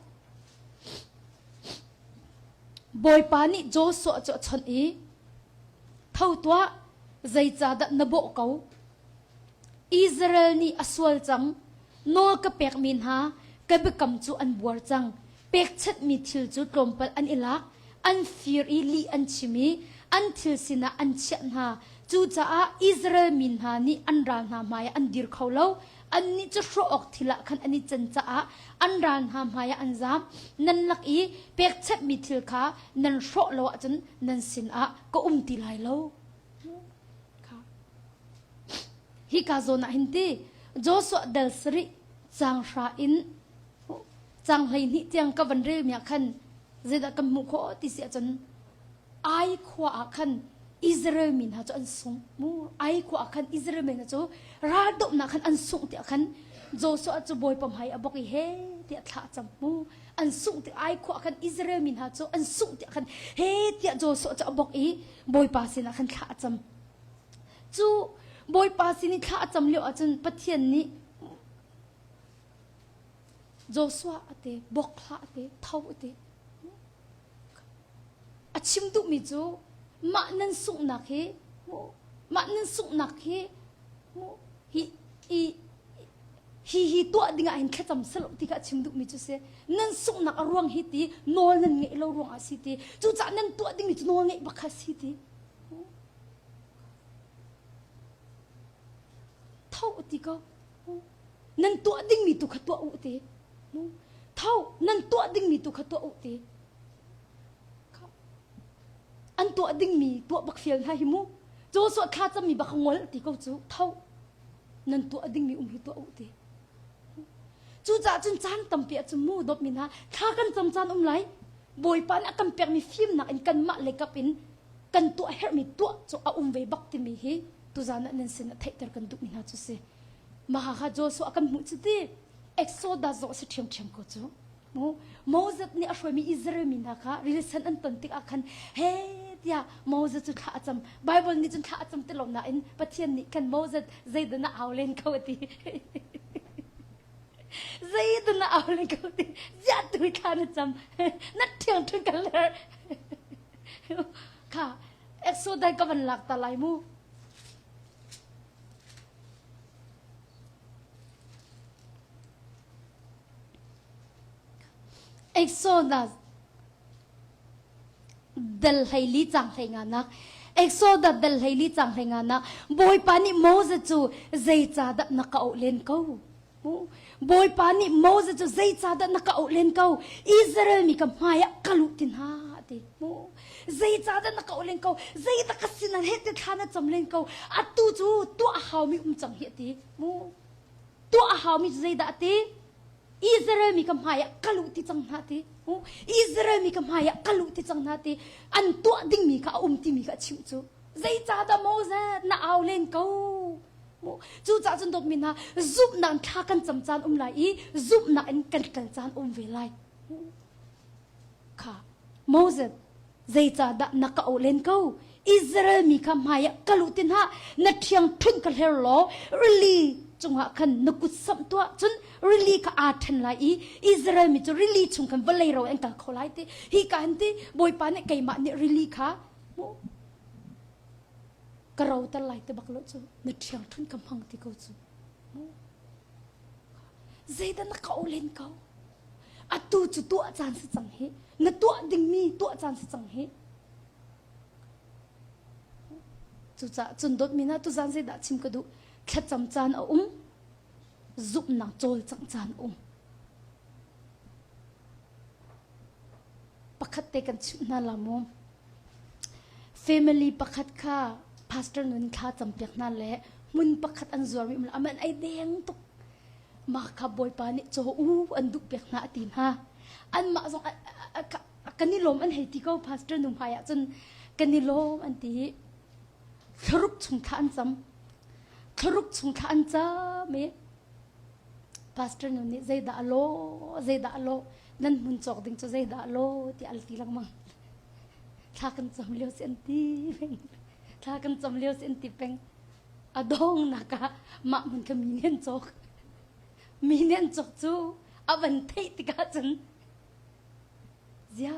Bawipa nih Joshua cu a chawnh i, Tho tuah, zeicahdah na bawh ko? Israel nih a sual cang, nawl ka pekmi hna ka biakam cu an buar cang. Pekchanhmi thil cu tlawmpal an i lak, an fir i lih an chim i an thil sinah an chiah hna. Cucaah Israel mi hna nih an ral hna hmaiah an dir kho lo. Annih cu hrawh awk thil ah khan an i can caah an ral hna hmaiah an zaam. Nan lak i pekchanhmi thil kha nan hrawh lo ahcun nan sinah ka um ti lai lo. Hika zawn ah hin ti Joshua dal sarih caang hra in caang 12 tiang ka van relmi ah khan zeidah kan hmuh khawh ti si ahcun Ai khua ah khan Israel mi hna cu an sung. Mu Ai khua ah khan Israel mi hna cu raldohnak khan an sungh tiah khan Joshua cu Bawipa hmai a bok i he tiah thla a cam. Mu an sungh ti Ai khua ah khan Israel mi hna cu an sungh tiah khan he tiah Joshua cu a bok i Bawipa sinah khan thla a cam. Cu Bawipa sin i thla a cam lio ahcun Pathian nih Joshua a ti, bok hlah a ti, tho a ti. A chim duhmi cu mah nan sunghnak hi mah nan sunghnak hi hi hi hi hi tuah dingah hin thlacam selo ti kha a chim duhmi cu si. Nan sunghnak a ruang hi ti nawl nan ngeih lo ruangah si ti. Cucaah nan tuah dingmi cu nawl ngeih bak kha si ti. Tho ti ko. Nan tuah dingmi tu kha tuah u ti. Tho nan tuah dingmi tu kha tuah u ti. An tuah dingmi tuah bak fial hna hi mu. Joshua thla cammi bak ngol ti ko cu tho nan tuah dingmi um hi tuah u ti. Cucaah cun caan tampi ah cun mu dawtmi hna thla kan cam caan um lai. Bawipa nih a kan pekmi fimnak in kanmah le kap in kan tuah herhmi tuah cu a um ve bak timi hi tuzan ah nan sin ah theihter kan duhmi hna cu si. Maha Joshua kan hmuh cu ti Exodus zong a si ṭhiamṭhiam ko cu. Moses nih a hruaimi Israel mi hna kha rilisan an ton tikah khan he tiah Moses cu thla a cam. Bible nih cun thla a cam ti lo nain Pathian nih khan Moses zeidah na au len ko a ti. Zeidah na au len ko ti. Ziah tu thla na cam. Na ṭhiang ṭhun kan ler. Kha Exodus ka van lak ta lai mu. Exodus dal 14 cang 15 nak Exodus dal 14 cang 15 nak Bawipa nih Moses cu zeicahdah na ka auh len ko Bawipa nih Moses cu zeicahdah na ka auh len ko Israel mi ka hmai ah ka luh ti hna ti. Zeicahdah na ka auh len ko? Zeidah ka sin ah heh ti thla na cam len ko? Atu cu tuah a haumi um cang hi a ti. Mu. Tuah a haumi cu zeidah a ti? Israel mi ka hmai ah ka luh ti cang hna ti. Israel mi ka hmai ah ka luh ti cang hna ti. An tuah dingmi kha a um timi kha a chimh cu. Zeicahdah Moses na au len ko? Cucaah cun dawtmi hna, zumhnak in thla kan cam caan um lai i zumhnak in kan kal caan um ve lai. Kha Moses zeicahdah na ka auh len ko? Israel mi kha hmai ah ka luh tin hah na ṭhiang ṭhunh ka hler law rili cungah khan na kut samh tuah cun rili kha aa ṭhen lai i Israel mi cu rili chung khan vawlei ro an kal kho lai ti hi ka han ti Bawipa nih keimah nih rili kha ka roter lai te bak lo cu na ṭhiang ṭhunh ka hmang ti ko cu zeidah na ka auh len ko atu cu tuah caan si cang hi na tuah dingmi tuah caan si cang hi cucaah cun dawtmi na tuzan zeidah chim ka duh thlacam caan a um zumhnak cawlcangh caan a um pakhat te kan chimh hna la mu family pakhat kha pastor nun thla campiak hna le hmun pakhat an zuarmi um aman ai deng tuk mah kha bawipa nih caw u an duh piak hna a ti hna anmah zong kan i lawm an hei ti ko pastor nu hmai ah cun kan i lawm an ti thlaruk chung thla an cam thlaruk chung thla an cam i pastor nu nih zeidah a law zeidah a law nan hmun cawk ding cu zeidah a law ti al ti lengmang thla kan cam lio si an ti peng thla kan cam lio si an ti peng a dong nak ah mah hmun kha mi nih an cawk mi nih an cawk cu a van theih tikah cun zia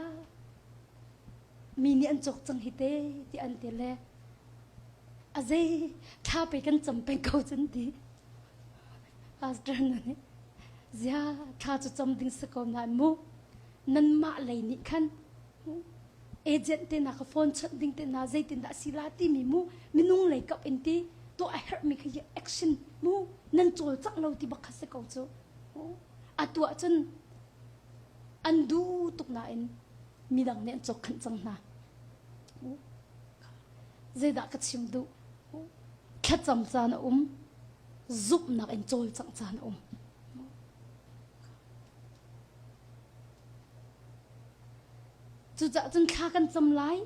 mi nih an cawk cang hi te ti an ti le a zei thla pe kan cam peng ko cun ti pastor nu nih zia thla cu cam ding si ko nain mu nanmah lei nih khan agent te na ka phone chawnh ding te na zeitindah si la timi mu minung lei kap in ti tuah a herhmi kha action mu nan cawlcangh lo ti bak kha si ko cu a tuah cun an duh tuk nain midang nih an cawk khanh cang hna zeidah ka chim duh thlacam caan a um zumhnak in cawlcangh caan a um Cucaah cun thla kan cam lai.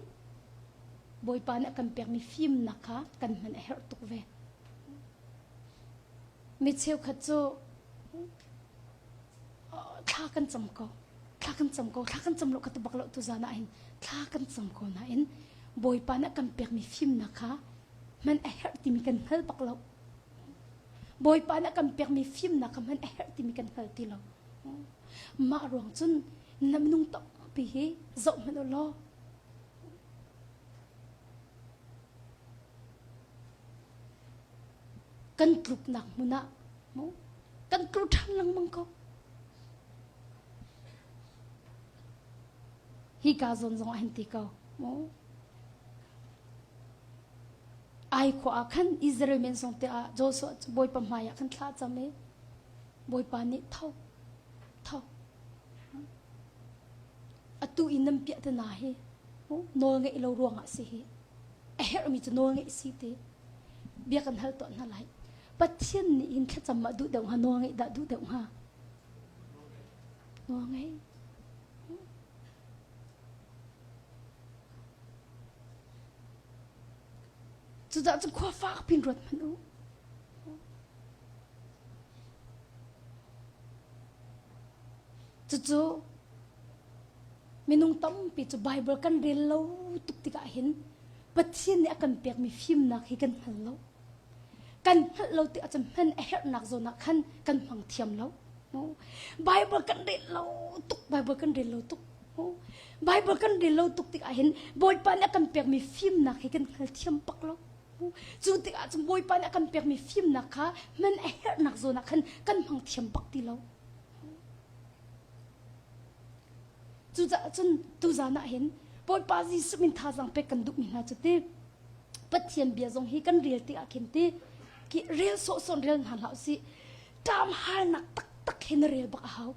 Bawipa nih a kan pekmi fimnak kha kan hman a herh tuk ve. Mi cheukhat cu thla kan cam ko, thla kan cam ko, thla kan cam lo ka ti bak lo tu zan ah hin thla kan cam ko nain Bawipa nih a kan pekmi fimnak kha hman a herh timi kan hngal bak lo. Bawipa nih a kan pekmi fimnak kha hman a herh timi kan hngal ti lo. Mah ruang cun na minung tampi hi zoh hmanh u law kan tluknak hmun ah kan tlu ṭhan lengmang ko. Hi ka zawn zong ah hin ti ko. Ai khua ah khan Israel men zong te ah Joshua cu Bawipa hmai ah khan thla cam i Bawipa nih tho tho atu in nan piah te na hi nawl ngeih lo ruangah si hi a herhmi cu nawl ngeih si ti bia kan hal tuah hna lai Pathian nih hin thlacam ah duh deuh hnga nawl ngeih dah duh deuh hnga nawl ngeih Cucaah cun khua fak pin ruat hmanh u. Cucu minung tampi cu Bible kan rel lo tuk tikah hin Pathian nih a kan pekmi fimnak hi kan hngal lo. Kan hngalh lo tikah cun hman a herhnak zawn ah khan kan hmang thiam lo. Bible kan rel lo tuk, Bible kan rel lo tuk. Bible kan rel lo tuk tikah hin Bawipa nih a kan pekmi fimnak hi kan hngalthiam bak lo. Cu tikah cun Bawipa nih a kan pekmi fimnak kha hman a herhnak zawn ah khan kan hmang thiam bak ti lo. Cucaah cun tuzan ah hin Bawipa Jesuh min thazaang pek kan duhmi hna cu ti Pathian bia zong hi kan rel tikah khin ti ki rel sawhsawh rel hna hlah usih. Ṭam halnak taktak he na rel bak a hau.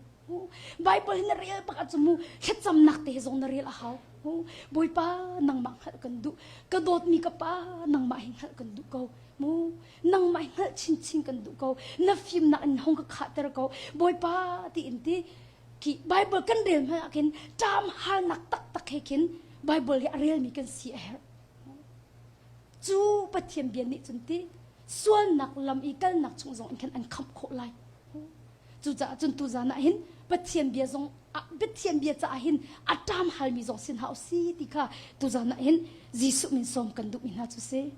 Bible hi na rel bak ahcun mu thlacamnak te zong na rel a hau. Bawipa nangmah hngalh kan duh. Ka dawtmi ka pa nangmah hi hngalh kan duh ko. Mu nangmah hi hngalh chinchin kan duh ko. Na fimnak in hong ka khahter ko. Bawipa tiin ti khi Bible kan rel hmanh ah khin ṭam halnak taktak he khin Bible hi a relmi kan si a herh. Cu Pathian bia nih cun ti sualnak lam i kalnak chung zong in khan an khamh khawh lai. Cucaah cun tuzan ah hin Pathian bia zong Pathian bia caah hin a ṭam halmi zong sin hau si ti kha tuzan ah hin Jesuh min sawm kan duhmi hna cu si.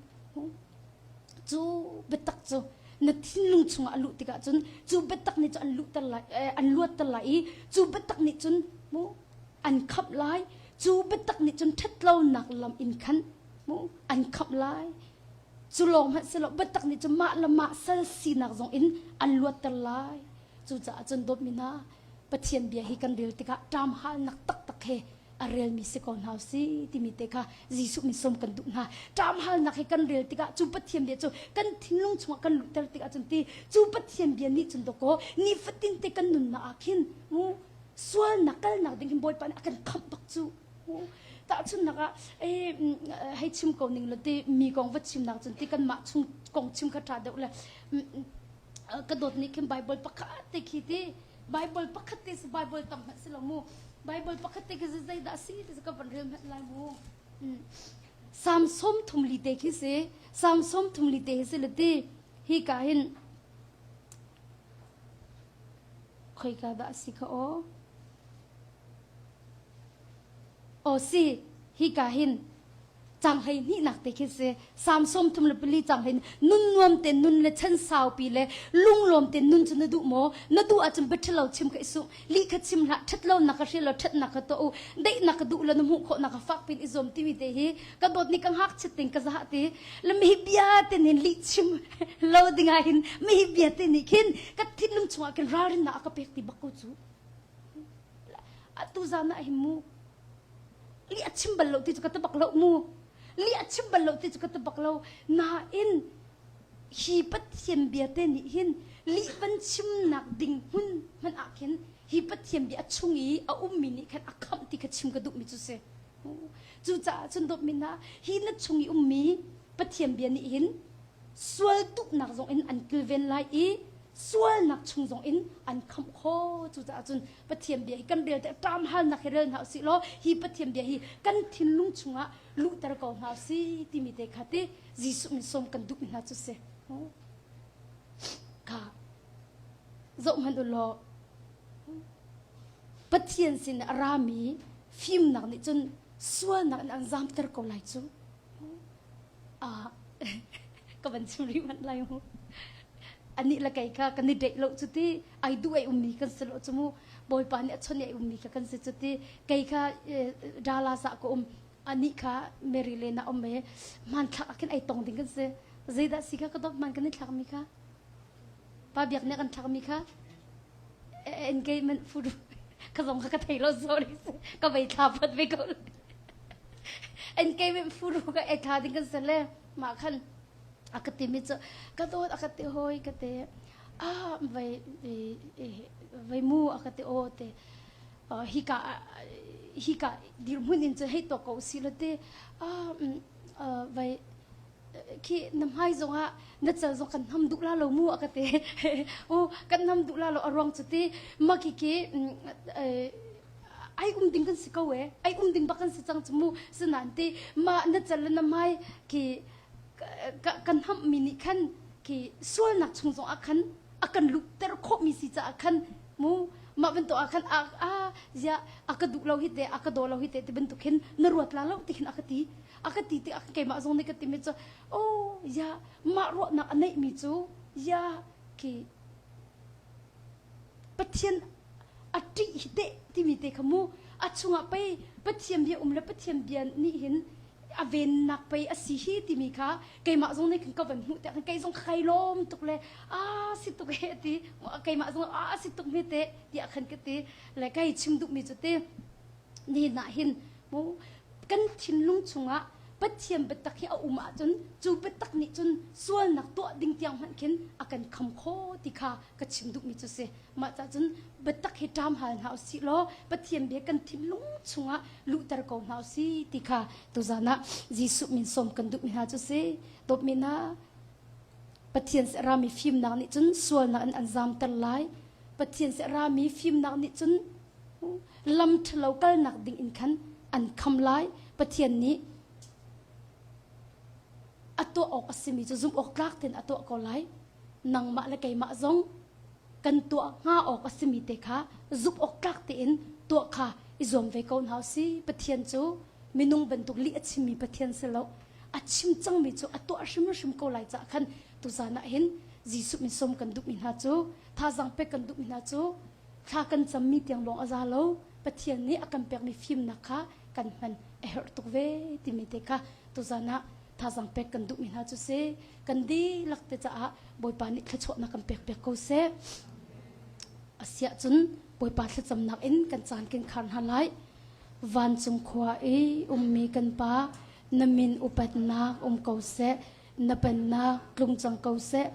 Cu biatak cu na thinlung chungah a luh tikah cun cu biatak nih cun an luhter lai an luatter lai i cu biatak nih cun mu an khamh lai cu biatak nih cun ṭhatlonak lam in khan mu an khamh lai Cu lawng hmanh si lo, biatak nih cun mah le mah sal sinak zong in an luatter lai. Cucaah cun dawtmi hna, Pathian bia hi kan rel tikah ṭamhalnak taktak he a relmi si ko hna si timi te kha Jesuh min sawm kan duh hna. Ṭamhalnak he kan rel tikah cu Pathian bia cu kan thinlung chungah kan luhter tikah cun ti cu Pathian bia nih cun dawkaw nifatin te kan nunnak ah khin mu sualnak kalnak ding hin Bawipa nih a kan khamh bak cu. Tahchunhnak ah hei chim ko ning law ti mi kong va chimnak cun ti kanmah chung kong chim kha ṭha deuh le ka dawt nih khin Bible pakhat te khi ti Bible pakhat te si Bible tam hmanh si lo mu Bible pakhat te khi zeidah si ti ka van rel hmanh lai mu Psalm 34 te khi si Psalm 34 te hi si le ti hi ka hin khoika dah si kha aw Aw si, hika hin cang 12nak te khi si. Psalm 34 cang hlei nun nuam te nun le chan saupi le lunglawm te nun cu na duh maw? Na duh ahcun biaṭhalo chim kha i sung. Lih kha chim hlah, ṭhat lo nak ka hrial lo, ṭhatnak ka tuah u. Daihnak ka duh lo na hmuh khawh nak ka fak pin i zuam timi te hi ka dawt ni ka ngakchiat ting ka zah ti. Le mi bia te nin lih chim lo ding ah hin mi bia te nih khin ka thinlung chungah khin ralrinnak a ka pek ti bak ko cu. Atu zan ah hin mu li a chim bal lo ti cu ka ti bak lo mu li a chim bal lo ti cu ka ti bak lo nain hi Pathian bia te nih hin lih van chimnak ding hmun hmanh ah khin hi Pathian bia a chung i a ummi nih khan a khamh ti kha chim ka duhmi cu si cucaah cun dawtmi hna hi na chung i ummi Pathian bia nih hin sual duhnak zong in an kilven lai i sualnak chung zong in an khamh kho cucaah cun Pathian bia hi kan rel te ṭam halnak hi rel hna usih law hi Pathian bia hi kan thinlung chungah luhter ko hna usih timi te kha ti Jesuh min sawm kan duhmi hna cu si kha zoh hmanh u law Pathian sin a rami fimnak nih cun sualnak in an zamter ko lai cu Ah, ka van chim rih manh lai mu. Anih le kei kha kan i deih lo cu ti ai duh ai ummi kan si lo cu mu. Bawipa nih a chon i ai ummi kha kan si cu ti. Kei kha Dallas ah ka um. Anih kha Maryland ah um e. Hmanthlak ah khin ai tong ding kan si. Zeidah si kha ka dawt hman kan i thlakmi kha. Pa biak nih kan thlakmi kha. Engagement photo ka zong kha ka thei lo sorry ka vei thla phot ve ko. Engagement photo ka e thla ding kan si le mah khan a ka timi cu ka dawt a ka ti hoi ka ti ah vei vei mu a ka ti aw te hika hika dirhmun in cu hei to ko si lo te ah vei khi na hmai zongah na cal zong kan hnam duh la lo mu a ka ti u kan hnam duh la lo a ruang cu ti ma khi khi ai um ding kan si ko e ai um ding bak kan si cang chu mu sinan ti ma na cal le na hmai khi kan hamh mi nih khan khi sualnak chung zong ah khan a kan luhter khawh mi si caah khan mu mah bantuk ah khan a a zia a ka duh lo hi te a ka daw lo hi te ti bantuk hin na ruat la lo ti khin a ka ti a ka ti tikah keimah zong nih ka timi cu oh ya mah ruahnak a neihmi cu ya khi Pathian a ṭih hi teh timi te kha mu a chungah pei Pathian bia um le Pathian bia nih hin a vennak pei a si hi timi kha keimah zong nih khan ka van hmuh tiah kei zong kai lawm tuk le a si tuk he ti keimah zong a si tuk mi te tiah khan ka ti le kai chim duhmi cu ti ni nah hin mu kan thinlung chungah. Pathian biatak hi a um ahcun cu biatak nih cun sualnak tuah ding tiang hmanh khin a kan kham kho ti kha ka chim duhmi cu si. Mah cah cun biatak hi ṭam hal hna usih law Pathian bia kan thinlung chungah luhter ko hna usih ti kha tuzan ah Jesuh min sawm kan duhmi hna cu si. Dawtmi hna, Pathian seh rami fimnak nih cun sualnak in an zamter lai. Pathian seh rami fimnak nih cun lam ṭhalo kalnak ding in khan an kham lai. Pathian nih a tuah awk a simi cu zumh awk tlak tein a tuah ko lai. Nangmah le keimah zong kan tuah hnga awk a simi te kha zumh awk tlak tein tuah kha i zuam ve ko hna usih. Pathian cu minung bantuk lih a chimmi Pathian si lo. A chim cangmi cu a tuah hrimhrim ko lai caah khan tuzan ah hin Jesuh min sawm kan duhmi hna cu thazaang pek kan duhmi hna cu thla kan cammi tiang lawng a za lo. Pathian nih a kan pekmi fimnak kha kan hman a herh tuk ve timi te kha tuzan ah thazaang pek kan duhmi hna cu si. Kan dihlak te caah Bawipa nih thluachuahnak kan pek piak ko seh. Asiah cun Bawipa thlacamnak in kan caan kan khar hna lai. Vancung khua i ummi kan Pa, na min upatnak um ko seh, na pennak tlung cang ko seh,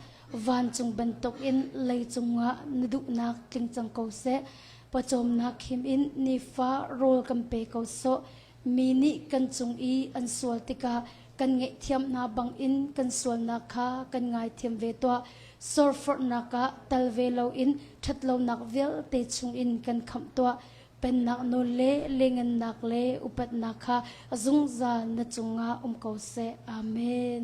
vancung bantukin leicung ah na duhnak tling cang ko seh. Pawcawmnak him in nifa rawl kan pe ko sawh. Mi nih kan cung i an sual tikah kan ngaihthiam hna bangin kan sualnak kha kan ngaithiam ve tuah. Sorforhnak ah tal ve loin ṭhatlonak vialte chungin kan khamh tuah. Pennak nawl le lengennak le upatnak kha zungzal na cungah um ko seh. Amen.